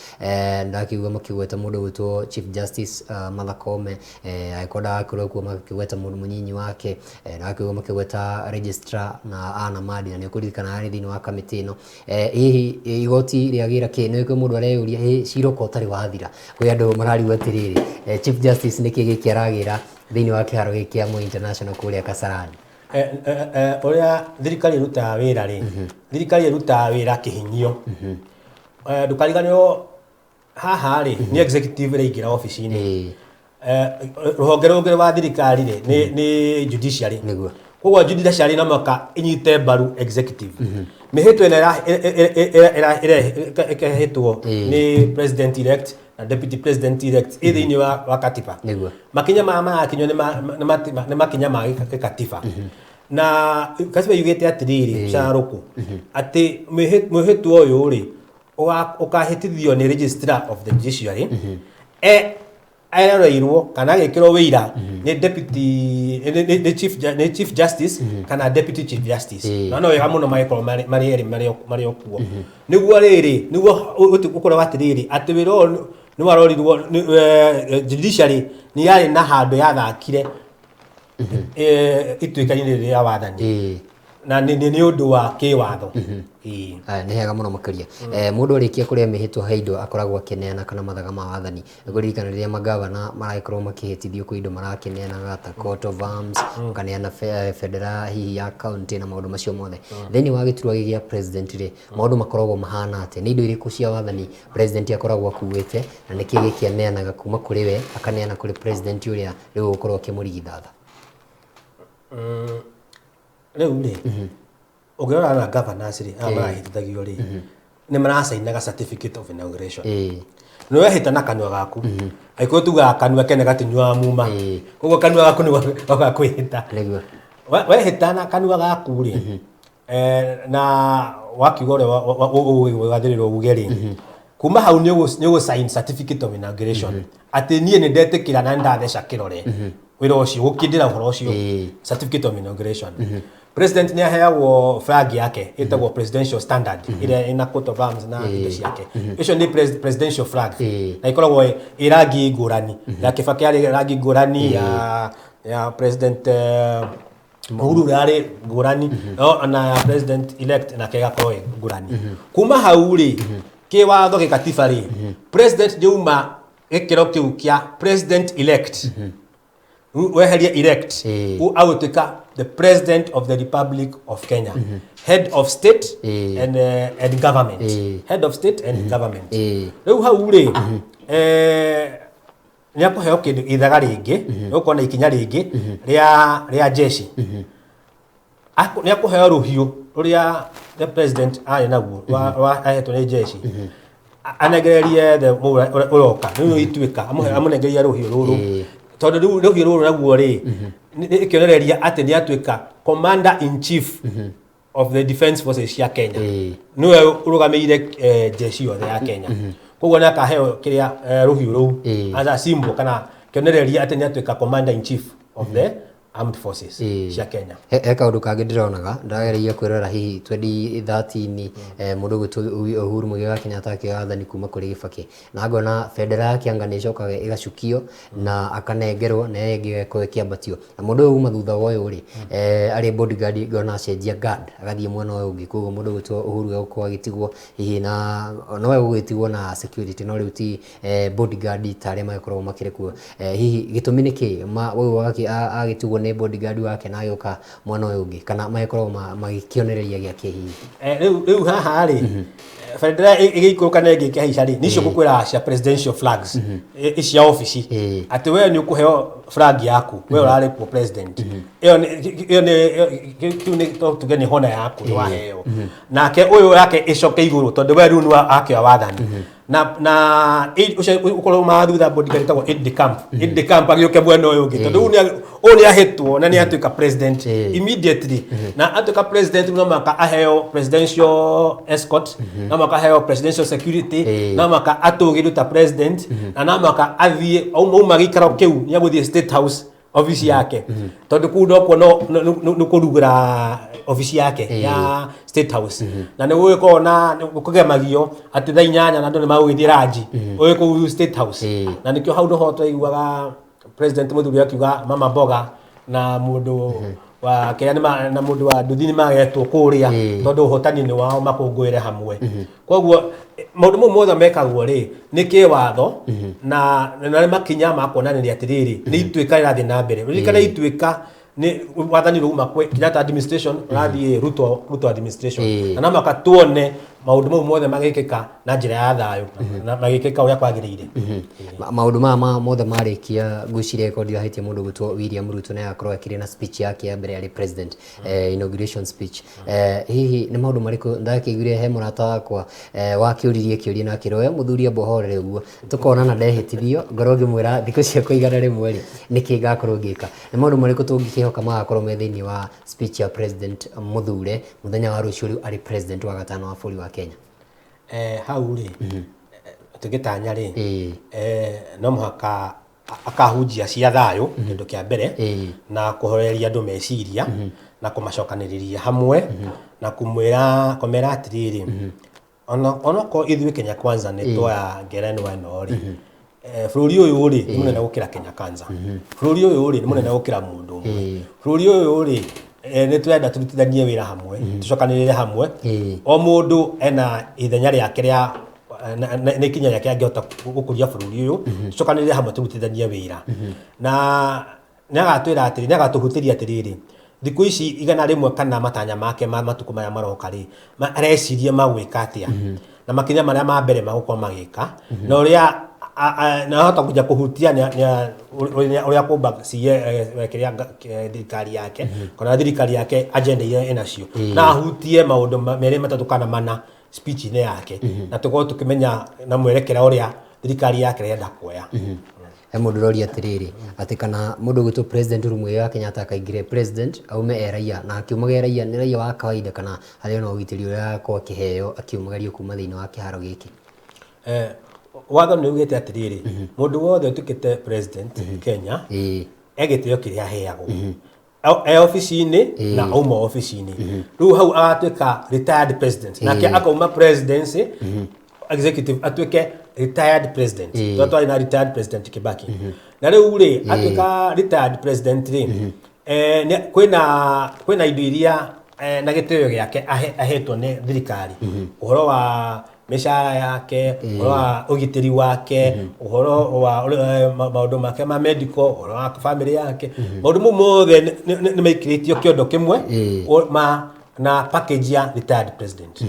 ndakĩigua makĩgweta mũndũ ũgwĩtwo Chief Justice Martha Koome, angĩkorwo ndagakorwo kuo, magĩkĩgweta mũndũ mũnyinyi wake, ndakĩigua makĩgweta registrar na Anna Madi, na nĩ ũkũririkana arĩ thĩinĩ wa kamĩtĩ ĩno. Hihi igoti rĩagĩra kĩ? Nĩ kwĩ mũndũ areyũria, ĩ cira ũka ũtarĩ wathira, kwĩ andũ mararigwo atĩrĩrĩ, Chief Justice nĩkĩ gĩkĩ aragĩra thĩinĩ wa kĩharo gĩkĩ kĩa Moi International kũrĩa Kasarani? Ũrĩa thirikari ĩrutaga wĩra rĩ, thirikari ĩrutaga wĩra kĩhinyio. Ndũkariganĩrwo haha rĩ, nĩ executive ĩraingĩra obici-inĩ. Rũhonge rũngĩ rwa thirikari rĩ, nĩ judiciary. Koguo judiciary no mũhaka ĩnyite mbaru executive. Mĩhĩtwa ĩno ĩrahĩtwo nĩ president elect na deputy president elect ĩ thĩinĩ wa katiba. Makinya maya marakinywo nĩ makinya ma gĩkatiba. Na katiba yugĩte atĩrĩrĩ, carũkũ, atĩ mwĩhĩtwa ũyũ rĩ, ũkahĩtithio nĩ registrar of the judiciary, eroreirwo kana agĩkĩrwo wĩira nĩ deputy, nĩ chief justice kana deputy chief justice. Na no wega mũno magĩkorwo marĩ erĩ marĩ o kuo, nĩguo rĩrĩ, nĩguo ũkorwo atĩrĩrĩ, atĩ wĩra ũyũ nĩ warorirwo judiciary nĩ yarĩ na handũ yathakire ituĩka-inĩ rĩrĩa wathani na nĩ ũndũ wa kĩwatho. Ĩĩ. Aya, nĩ hega mũno makĩria. Mũndũ arĩkia kũrĩa mĩhĩtwa, he indo akoragwo akĩneana kana mathaga ma wathani. Ngũririkana rĩrĩa magavana maragĩkorwo makĩhĩtithio, kwĩ indo marakĩneanaga ta coat of arms, makaneana bendera hihi ya county na maũndũ macio mothe. Thĩinĩ wa gĩturwa gĩkĩ gĩa president rĩ, maũndũ makoragwo mahana atĩa? Nĩ indo irĩkũ cia wathani president akoragwo akuĩte, na nĩkĩ gĩkĩ aneanaga kuma kũrĩ we akaneana kũrĩ president ũrĩa rĩu ũgũkorwo akĩmũrigithatha? Rĩu rĩ, ũngĩrora na governors rĩ, aya marahĩtithagio rĩ, nĩ maracainaga certificate of inauguration. Nĩ wehĩta na kanua gaku. Angĩkorwo tugaga kanua kene gatinyuaga muma, koguo kanua gaku nĩ ga kwĩhĩta. Wehĩta na kanua gaku rĩ, na wakiuga ũrĩa ũgũgathĩrĩrwo uge rĩ, kuma hau nĩ ũgũ sign certificate of inauguration, atĩ niĩ nĩ ndetĩkĩra na nĩ ndatheca kĩrore wĩra ũcio, gũkindĩra ũhoro ũcio. Certificate of inauguration. President nĩ aheagwo flag yake ĩtagwo presidential standard, ĩrĩa ĩna coat of arms na indo ciake. Ĩcio nĩ presidential flag na ĩkoragwo ĩ rangi ngũrani. Ya Kibaki yarĩ rangi ngũrani, ya president Uhuru yarĩ ngũrani, no na ya president elect nake ĩgakorwo ĩ ngũrani. Kuma hau rĩ, kĩwatho, gĩkatiba rĩ, president nĩuma gĩkĩro kĩu kĩa president elect, weherie elect, agũtuĩka the president of the Republic of Kenya, head of state and government. Head of state and government. Rĩu hau rĩ, nĩ akũheo kĩndũ ithaga rĩngĩ, nĩ gũkorwo na ikinya rĩngĩ rĩa jeshi. Nĩ akũheo rũhiũ rũrĩa the president arĩ naguo ahetwo nĩ jeshi, anengererie the ũrĩa ũroka rĩu ituĩka amũnengererie rũhiũ rũrũ, tondũ rĩu rũhiũ rũrũ naguo rĩ, nĩ kĩonereria atĩ nĩ atuĩka commander in chief of the defense forces cia Kenya. Nĩwe ũrũgamĩrĩire jeshi yothe ya Kenya, koguo nĩ akaheo kĩrĩa, rũhiũ rũu as a symbol kana kĩonereria atĩ nĩ atuĩka commander in chief of the armed forces cia Kenya. He kaũndũ kangĩ ndĩronaga ndageragia kwĩrora hihi 2013, mũndũ ũgwĩtwo Uhuru Muigai wa Kenyatta akĩoya wathani kuma kũrĩ Kibaki, na ngona bendera yake anga nĩ ĩcokaga ĩgacukio na akanengerwo, na ĩyo ĩngĩ ĩgakorwo ĩkĩambatio, na mũndũ ũyũ uma thutha wa ũyũ rĩ, arĩ bodyguard, ngona acenjia guard agathiĩ mwena ũyũ ũngĩ. Koguo mũndũ ũgwĩtwo Uhuru egũkorwo agĩtigwo hihi na no egũgĩtigwo na security, no rĩu ti bodyguard ta arĩa magĩkoragwo makĩrĩ kuo. Hihi gĩtũmi nĩ kĩ ũyũ agĩtigwo nĩ bodyguard wake na agĩũka mwena ũyũ ũngĩ, kana magĩkoragwo magĩkĩonereria gĩa kĩ hihi? Rĩu haha rĩ, bendera ĩgĩikũrũka na ĩngĩ ĩkĩhaica rĩ, nĩcio ngũkwĩra cia presidential flags, cia obici, atĩ we nĩ ũkũheo flag yaku, we ũrarĩ kuo president. Ĩyo kĩu nĩ to tuge nĩ hona yaku nĩ waheo. Nake ũyũ yake ĩcoke igũrũ, tondũ we rĩu nĩ akĩoya wathani, na ũcio ũkorwo ma thutha bodyguard ĩtagwo aide de camp. Aide de camp agĩũke mwena ũyũ ũngĩ, tondũ rĩu ũyũ nĩ ahĩtwo na nĩ atuĩka president immediately. Na atuĩka president, no mũhaka aheo presidential escort, no mũhaka aheo presidential security, no mũhaka atũgĩrio ta president, na no mũhaka athiĩ auma gĩikaro kĩu, nĩ egũthiĩ State House, obici yake, tondũ kũu nokuo no nĩ kũrugĩra obici yake ya State House. Na nĩ gũgĩkorwo na nĩ kũgemagio atĩ thaa 8 na andũ nĩ magũgĩthiĩ ranji ũyũ kũu State House. Na nĩkĩo hau nĩho twaiguaga president mũthuri akiuga mama mboga na mũndũ wa kĩrĩa na mũndũ wa nduthi nĩ magetwo kũrĩa, tondũ ũhotani nĩ wao, makũngũĩre hamwe. Koguo maũndũ mau mothe mekagwo rĩ, nĩ kĩwatho na nĩ makinya ma kuonanĩria atĩrĩrĩ, nĩ ituĩka rĩrathiĩ na mbere. Ririkana ituĩka nĩ wathani rũma kwĩ Kenyatta administration ũrathiĩ Ruto administration, na no mũhaka tuone Maũndũ mau mothe magĩkĩka na njĩra ya thayũ na magĩkĩka ũrĩa kwagĩrĩire. Maũndũ maya mothe marĩkia, ngwĩciria ĩkorwo ndirahĩtia, mũndũ gwĩtwo William Ruto nĩ agakorwo akĩrĩ na speech yake ya mbere arĩ president, inauguration speech. Hihi nĩ maũndũ marĩkũ ndakĩiguire? He mũrata wakwa wakĩũririe kĩũria na akĩrwo we mũthuri amba ũhorere ũguo tũkonana, ndehĩtithio ngorwo ngĩmwĩra thikũ ciakwa 100 rĩ, nĩkĩ ngakorwo ngĩka? Nĩ maũndũ marĩkũ tũngĩkĩhoka magakorwo me thĩinĩ wa speech ya president mũthure mũthenya wa rũciũ, rĩu arĩ president wa gatano wa bũrũri wa Kenya? Hau rĩ, tũgĩtanya rĩ, no mũhaka akahunjia cia thayũ, kĩndũ kĩa mbere, na kũhoreria andũ meciria na kũmacokanĩrĩria hamwe na kũmera atĩrĩrĩ, onokorwo ithuĩ Kenya Kwanza nĩ twoya ngerenwa ĩno rĩ, bũrũri ũyũ rĩ nĩ mũnene gũkĩra Kenya Kwanza, bũrũri ũyũ rĩ nĩ mũnene gũkĩra mũndũ ũmwe, bũrũri ũyũ rĩ, nĩ tũrenda tũrutithanie wĩra hamwe, tũcokanĩrĩre hamwe. O mũndũ ena ithenya rĩake rĩa nĩ ikinya rĩake angĩhota gũkũria bũrũri ũyũ, tũcokanĩrĩre hamwe, tũrutithanie wĩra. Na nĩ agatwĩra atĩrĩ, nĩ agatũhutĩria atĩrĩrĩ, thikũ ici 100 kana matanya make ma matukũ maya maroka rĩ, areciria magwĩka atĩa na makinya marĩa ma mbere magũkorwo magĩka na ũrĩa na ahota kuja kũhutia ũrĩa kũmba kĩrĩa thirikari yake kana thirikari yake agenda iria ĩnacio, na ahutie maũndũ merĩ, matatũ kana mana speech-inĩ yake, na tũkorwo tũkĩmenya na mwerekera ũrĩa thirikari yake ĩrenda kuoya. He mũndũ ũroria atĩrĩrĩ, atĩ kana mũndũ ũgwĩtwo President Uhuru Muigai wa Kenyatta akaingĩre president aume e raia, na akiumaga e raia, nĩ raia wa kawaida kana harĩ ona ũgitĩri ũrĩa agakorwo akĩheo akiumagario kuma thĩinĩ wa kĩharo gĩkĩ? Watho nĩ ugĩte atĩrĩrĩ, mũndũ wothe ũtuĩkĩte president Kenya e gĩtĩo kĩrĩa aheagwo e obici-inĩ na auma obici-inĩ. Rĩu hau agatuĩka retired president, nake akauma presidency executive atuĩke retired president. Tondũ twarĩ na retired President Kibaki, na rĩu rĩ atuĩka retired president rĩ, kwĩna indo iria na gĩtĩo gĩake ahetwo nĩ thirikari, ũhoro wa mĩcara yake, ũhoro wa ũgitĩri wake, ũhoro wa maũndũ make ma medical, ũhoro wa family yake, maũndũ mau mothe nĩ maikĩrĩtio kĩondo kĩmwe ma na package ya retired president.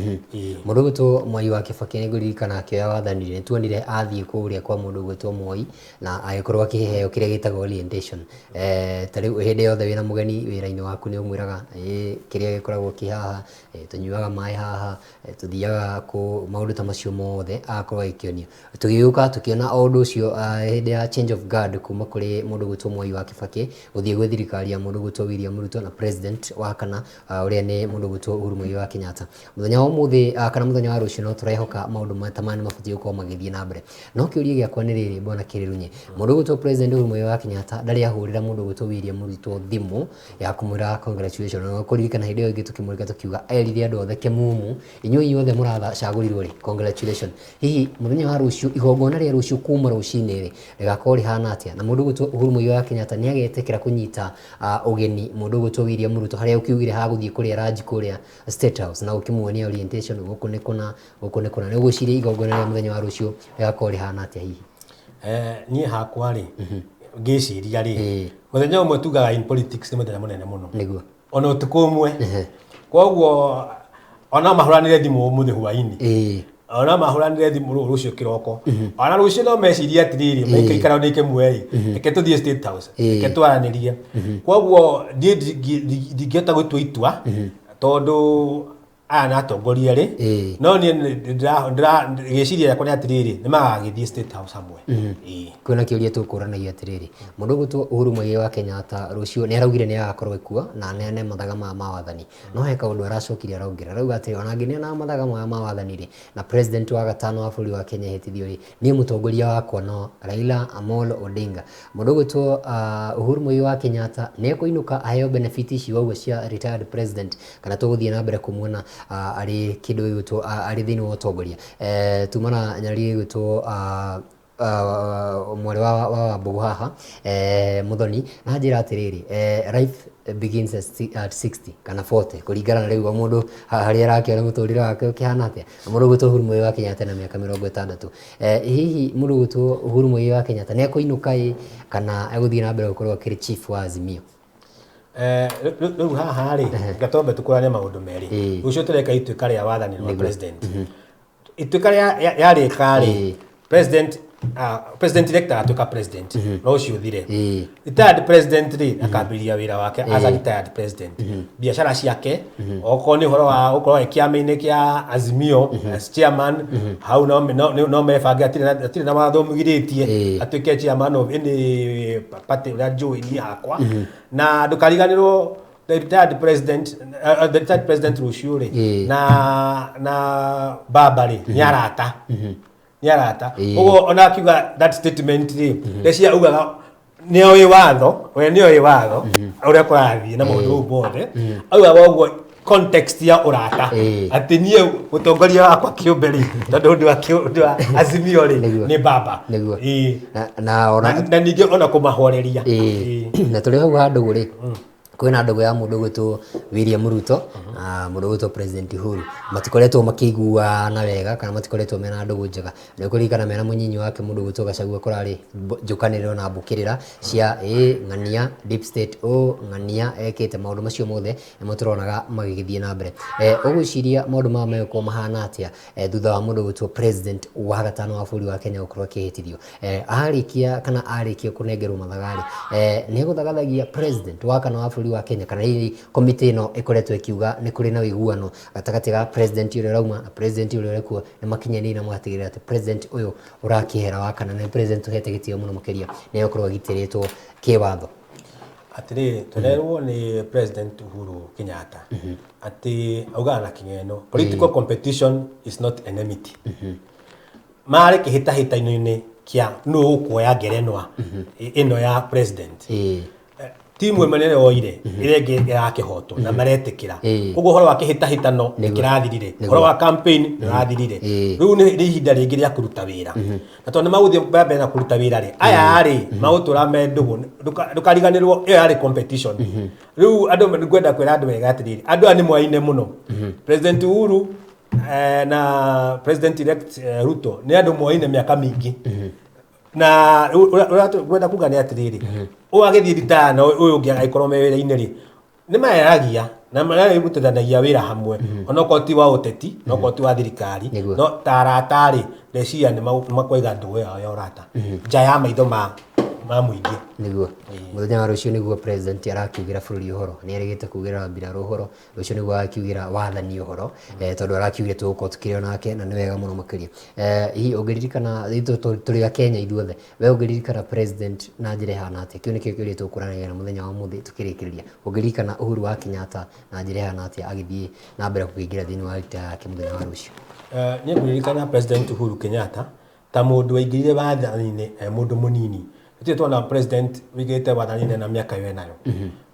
Mũndũ ũgwĩtwo Mwai wa Kibaki, nĩ ngũririkana akĩoya wathani nĩ tuonire athiĩ kũrĩa kwa mũndũ ũgwĩtwo Moi na agĩkorwo akĩheo kĩrĩa gĩtagwo orientation. Ta rĩu hĩndĩ yothe wĩna mũgeni wĩra-inĩ waku nĩ ũmwĩraga kĩrĩa gĩkoragwo kĩ haha, tũnyuaga maĩ haha, tũthiaga kũ, maũndũ ta macio mothe agakorwo agĩkĩonio. Tũgĩũka tũkĩona o ũndũ ũcio hĩndĩ ya change of guard kuma kũrĩ mũndũ ũgwĩtwo Mwai wa Kibaki gũthiĩ gwĩ thirikari ya mũndũ ũgwĩtwo William Ruto na president wa kana, ũrĩa nĩ mũndũ ũgwĩtwo Uhuru Muigai wa Kenyatta. Mũthenya wa ũmũthĩ, kana mũthenya wa rũciũ, no tũrehoka maũndũ ta maya nĩ mabatiĩ gũkorwo magĩthiĩ na mbere. No kĩũria gĩakwa nĩ rĩrĩ, bwana Kĩrĩrunye, mũndũ ũgwĩtwo President Uhuru Muigai wa Kenyatta ndarĩ ahũrĩra mũndũ ũgwĩtwo William Ruto thimũ ya kũmwĩra congratulation. Na kũririkana hĩndĩ ĩyo ĩngĩ tũkĩmũrĩka tũkiuga erire andũ othe kĩmumu, inyuĩ inyuothe mũracagũrirwo rĩ, congratulation. Hihi mũthenya wa rũciũ, igongona rĩa rũciũ kuma rũcinĩ rĩ, rĩgakorwo rĩhana atĩa? Na mũndũ ũgwĩtwo Uhuru Muigai wa Kenyatta nĩ agetĩkĩra kũnyita ũgeni mũndũ ũgwĩtwo William Ruto harĩa ũkiugire hagũthiĩ kũrĩa ranji kũrĩa State House na ũkĩmuonia orientation, gũkũ nĩ kũna, gũkũ nĩ kũna? Nĩ ũgwĩciria igongona rĩa mũthenya wa rũciũ rĩgakorwo rĩhana atĩa hihi? Niĩ hakwa rĩ, ngĩciria rĩ, mũthenya ũmwe tugaga in politics nĩ mũthenya mũnene mũno. Ona ũtukũ ũmwe. Koguo ona mahũranĩre thimũ ũmũthĩ hwainĩ, ona mahũranĩre thimũ rũciũ kĩroko, ona rũciũ no mecirie atĩrĩrĩ, maikaikara ndĩ kĩmwe rĩ, reke tũthiĩ State House, reke twaranĩrie. Koguo niĩ ndingĩhota gũtua itua tondũ aya nĩ atongoria rĩ, no niĩ gĩciria gĩakwa nĩ atĩrĩrĩ, nĩ magagĩthiĩ State House hamwe. Kwĩna kĩũria tũkũranagia atĩrĩrĩ, mũndũ ũgwĩtwo Uhuru Muigai wa Kenyatta rũciũ nĩ araugire nĩ agakorwo ekuo na aneane mathaga maya ma wathani, no he kaũndũ aracokire araongerera, arauga atĩrĩ, ona angĩneana mathaga maya ma wathani rĩ, na president wa gatano wa bũrũri wa Kenya ehĩtithio rĩ, niĩ mũtongoria wakwa no Raila Amolo Odinga. Mũndũ ũgwĩtwo Uhuru Muigai wa Kenyatta nĩ ekũinũka aheo benefit ici wauga cia retired president, kana tũgũthiĩ na mbere kũmuona arĩ kĩndũ gĩgwĩtwo arĩ thĩinĩ wa ũtongoria? Tuma na nyarari ĩgwĩtwo mwarĩ wa Wambũgũ haha, Mũthoni, na njĩra atĩrĩrĩ, life begins at 60 kana 40 kũringana na rĩu o mũndũ harĩa arakĩona mũtũrĩre wake ũkĩhana atĩa. Na mũndũ ũgwĩtwo Uhuru Muigai wa Kenyatta na mĩaka 60, hihi mũndũ ũgwĩtwo Uhuru Muigai wa Kenyatta nĩ ekũinũka ĩ, kana egũthiĩ na mbere gũkorwo akĩrĩ chief wa Azimio? Rĩu haha rĩ, ngatombe tũkũrane maũndũ merĩ. Rũciũ tũreka ituĩka rĩa wathani rwa president. Ituĩka rĩa yarĩka rĩ, president president elect agatuĩka president no ũcio ũthire. Retired president rĩ, akambĩrĩria wĩra wake as a retired president, biacara ciake, okorwo nĩ ũhoro wa gũkorwo e kĩama-inĩ kĩa Azimio as chairman hau, no mebange, atirĩ na watho ũmũgirĩtie atuĩke chairman of any party ũrĩa njũĩ niĩ hakwa. Na ndũkariganĩrwo the retired president, the retired president rũciũ rĩ, na baba rĩ, nĩ arata, nĩ arata. Ũguo ona akiuga that statement rĩ, ndeciria augaga nĩ oĩ watho, we nĩ oĩ watho ũrĩa kũrathiĩ na maũndũ mau mothe. Augaga ũguo context ya ũrata, atĩ niĩ mũtongoria wakwa kĩũmbe rĩ, tondũ ũndũ wa Azimio rĩ, nĩ baba. Na ona Na ningĩ ona kũmahoreria. Na tũrĩ hau ha ndũgũ rĩ, kwĩna ndũgũ ya mũndũ ũgwĩtwo William Ruto na mũndũ ũgwĩtwo President Uhuru. Matikoretwo makĩiguana wega kana matikoretwo mena ndũgũ njega. Nĩ ũkũririkana mena mũnyinyi wake mũndũ ũgwĩtwo Gachagua, kũrarĩ njũkanĩrĩro na mbũkĩrĩra cia ĩ ng'ania deep state, ũ ng'ania ekĩte maũndũ macio mothe nĩmo tũronaga magĩgĩthiĩ na mbere. Ũgwĩciria maũndũ maya megũkorwo mahana atĩa thutha wa mũndũ ũgwĩtwo president wa gatano wa bũrũri wa Kenya gũkorwo akĩhĩtithio? Arĩkia kana arĩkia kũnengerwo mathaga-rĩ, nĩ egũthagathagia president wa kana wa bũrũri wa Kenya, kana hihi komiti ĩno ĩkoretwo ĩkiuga nĩ kũrĩ na ũiguano gatagatĩ ga president ũrĩa ũrauma na president ũrĩa ũrĩkuo, nĩ makinyanĩire na magatigĩrĩra atĩ president ũyũ ũrakĩehera wa kana nĩ president ũhete gĩtĩo mũno makĩria, nĩ egũkorwo agitĩrĩtwo kĩwatho? Atĩrĩrĩ, tũrerwo nĩ President Uhuru Kenyatta atĩ augaga na kĩng'eno, "Political competition is not enmity." Marĩ kĩhĩtahĩtano-inĩ kĩa nũ ũkuoya ngerenwa ĩno ya president. Timu ĩmwe nĩyo yoire, ĩrĩa ĩngĩ ĩrakĩhotwo na maretĩkĩra. Koguo ũhoro wa kĩhĩtahĩtano nĩ kĩrathirire, ũhoro wa campaign nĩ ũrathirire. Rĩu nĩ ihinda rĩngĩ rĩa kũruta wĩra, na tondũ nĩ magũthiĩ na mbere na kũruta wĩra rĩ, aya rĩ magũtũra me ndũgũ. Ndũkariganĩrwo ĩyo yarĩ competition. Rĩu andũ, ngwenda kwĩra andũ wega atĩrĩrĩ, andũ aya nĩ moaine mũno. President Uhuru na President elect Ruto nĩ andũ moaine mĩaka mĩingĩ, na ũrĩa ngwenda kuga nĩ atĩrĩrĩ, ũyũ agĩthiĩ ritaya na ũyũ ũngĩ agĩkorwo me wĩra-inĩ rĩ, nĩ mayaragia na mararutithanagia wĩra hamwe, onokorwo ti wa ũteti, onokorwo ti wa thirikari. No ta arata rĩ, ndeciria nĩ makwaiga ndũgũ yao ya ũrata nja ya maitho ma mũingĩ. Nĩguo mũthenya wa rũciũ nĩguo president arakiugĩra bũrũri ũhoro. Nĩ erĩgĩte kugĩra mbirarũ ũhoro, rũciũ nĩguo agakiugĩra wathani ũhoro, tondũ arakiugire tũgũkorwo tũkĩrĩ onake na nĩ wega mũno makĩria. Hihi ũngĩririkana, ithuĩ tũrĩ a Kenya ithuothe, we ũngĩririkana president na njĩra ĩhana atĩa? Kĩu nĩkĩo kĩũria tũkũranĩria na mũthenya wa ũmũthĩ tũkĩrĩkĩrĩria. Ũngĩririkana Uhuru wa Kenyatta na njĩra ĩhana atĩa agĩthiĩ na mbere kũingĩra thĩinĩ wa rita yake mũthenya wa rũciũ? Niĩ ngũririkana President Uhuru Kenyatta ta mũndũ waingĩrire wathani-inĩ e mũndũ mũnini. Tũtirĩ tuona president wĩingĩrĩte wathani-inĩ na mĩaka ĩyo enayo.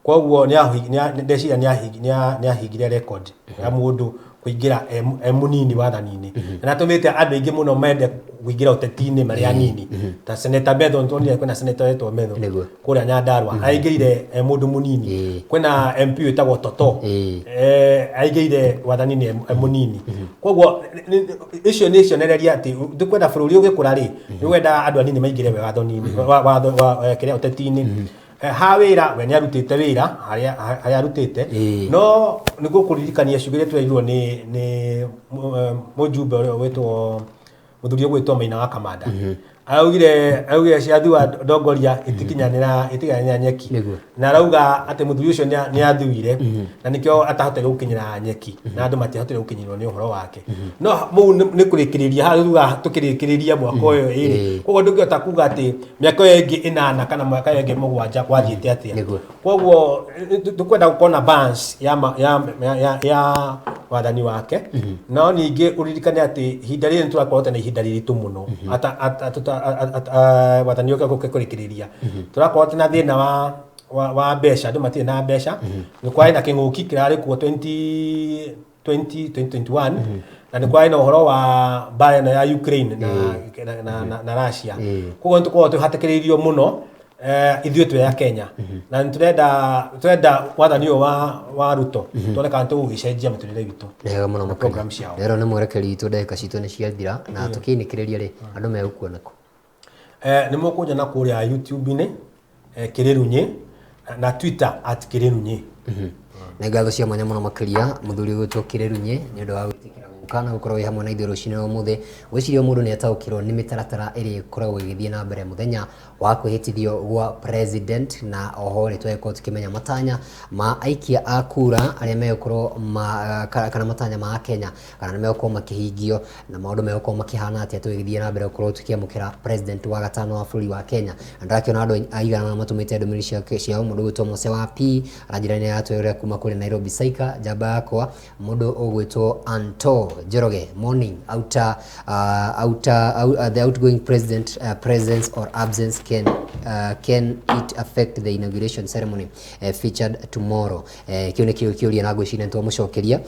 Koguo ndeciria nĩ ahingire record ya mũndũ kũingĩra e mũnini wathani-inĩ, na atũmĩte andũ aingĩ mũno mende kũingĩra ũteti-inĩ marĩ anini, ta Senator Methu. Nĩtuonire kwĩna senator wetwo Methu kũrĩa Nyandarua, aingĩrire e mũndũ mũnini. Kwĩna MP wĩtagwo Toto, aingĩrire wathani-inĩ e mũnini. Koguo icio nĩ cionereria atĩ tũkwenda bũrũri ũgĩkũra rĩ, nĩ wendaga andũ anini maingĩre wathoni-inĩ watho wa kĩrĩa ũteti-inĩ. Ha wĩra, we nĩ arutĩte wĩra harĩa arutĩte. No nĩguo kũririkania ciugo iria twerirwo nĩ mũjumbe ũrĩa ũgwĩtwo, mũthuri ũgwĩtwo Maina wa Kamanda, araugire ciathua ndongoria itikinyanĩra, itikinyanĩra nyeki. Na arauga atĩ mũthuri ũcio nĩ athuire na nĩkĩo atahotire gũkinyĩra nyeki na andũ matiahotire gũkinyĩrwo nĩ ũhoro wake. No mũu nĩ kũrĩkĩrĩria haha tuga tũkĩrĩkĩrĩria mwaka ũyũ ĩrĩ. Koguo ndũngĩhota kuga atĩ mĩaka ĩyo ĩngĩ 8 kana mwaka ĩyo ĩngĩ 7 gwathiĩte atĩa. Koguo tũkwenda gũkorwo na balance ya wathani wake. No ningĩ ũririkane atĩ ihinda rĩrĩ nĩtũrakorwo na ihinda rĩritũ mũno wathani ũke gũke kũrĩkĩrĩria. Tũrakorwo na thĩna wa mbeca, andũ matirĩ na mbeca, nĩ kwarĩ na kĩng'ũki kĩrarĩ kuo 20 20 2021, na nĩ kwarĩ na ũhoro wa mbara ĩno ya Ukraine na Russia. Koguo nĩ tũkoragwo tũhatĩkĩrĩirio mũno ithuĩ twĩ a Kenya, na nĩ tũrenda wathani ũyũ wa Ruto tuone kana tũgũgĩcenjia mũtũrĩre witũ Nĩ wega mũno na makĩria. program ciao. Rero nĩ mwerekeri witũ, ndagĩka citũ nĩ ciathira, na tũkĩinĩkĩrĩria rĩ, andũ megũkuona kũ? Nĩ mũkũnjona kũrĩa YouTube-inĩ, Kĩrĩrunyĩ, Na Twitter @Kĩrĩrunyi. Nĩ ngatho cia mwanya mũno makĩria mũthuri ũgwĩtwo Kĩrĩrunyi nĩ ũndũ wa gwĩtĩkĩra gũka na gũkorwo wĩ hamwe na ithuĩ rũcinĩ rwa ũmũthĩ. Ngwĩciria mũndũ nĩ ataũkĩrwo nĩ mĩtaratara ĩrĩa ĩkoragwo ĩgĩthiĩ na mbere mũthenya wa kwĩhĩtithio gwa president, na oho nĩ twagĩkorwo tũkĩmenya matanya ma aikia a kura arĩa megũkorwo ma, kana matanya ma Kenya kana nĩ megũkorwo makĩhingio na maũndũ megũkorwo makĩhana atĩa tũgĩthiĩ na mbere gũkorwo tũkĩamũkĩra president wa gatano wa bũrũri wa Kenya. Na ndĩrakĩona andũ aigana ũna matũmĩte ndũmĩrĩri ciao. Mũndũ ũgwĩtwo Mose wa P aranjĩra nĩ aratwĩrorera kuma kũrĩa Nairobi Saika, njamba yakwa. Mũndũ ũgwĩtwo Anto Njoroge, morning outer, outer, the outgoing president presence or absence can it affect the inauguration ceremony featured tomorrow? Kĩu nĩkĩo kĩũria na ngwĩciria nĩtwamũcokeria.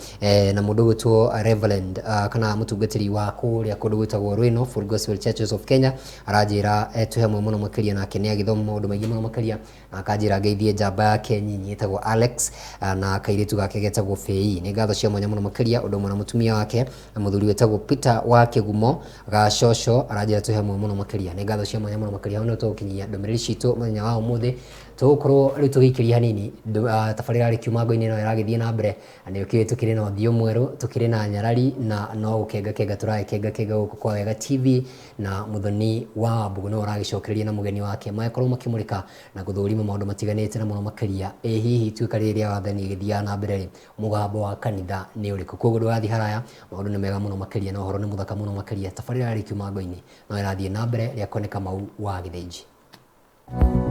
Na mũndũ ũgwĩtwo Reverend kana mũtungatĩri wa kũrĩa kũndũ gwĩtagwo Rwĩno Full Gospel Churches of Kenya aranjĩra twĩ hamwe mũno makĩria, nake nĩ agĩthoma maũndũ maingĩ mũno makĩria na akanjĩra ngeithie njamba yake nyinyi ĩtagwo Alex na kairĩtu gake getagwo Fei. Nĩ ngatho cia mwanya mũno makĩria. Ũndũ ũmwe na mũtumia wake na mũthuri wĩtagwo Peter wa Kĩgumo Gacoco aranjĩra twĩ hamwe mũno makĩria. Nĩ ngatho cia mwanya mũno makĩria. Hau nĩho tũgũkinyia ndũmĩrĩri citũ mũthenya wa ũmũthĩ. Tũgũkorwo rĩu tũgĩikĩria hanini tabarĩra yarĩ kiumango-inĩ ĩno ĩragĩthiĩ na mbere, na nĩ ũkĩũĩ tũkĩrĩ na ũthiũ mwerũ, tũkĩrĩ na nyarari na no gũkengakenga tũragĩkengakenga gũkũ kwa Wega TV, na Mũthoni wa Wambugu nĩwe ũragĩcokereria na mũgeni wake magĩkorwo makĩmũrĩka na gũthũrima maũndũ matiganĩte na mũno makĩria ĩ hihi ituĩka rĩrĩ rĩa wathani rĩgĩthiaga na mbere rĩ, mũgambo wa kanitha nĩ ũrĩkũ? Koguo ndũgathiĩ haraya, maũndũ nĩ mega mũno makĩria na ũhoro nĩ mũthaka mũno makĩria. Tabarĩra yarĩ kiumango-inĩ no ĩrathiĩ na mbere rĩa Kone Kamau wa Gĩthĩnji.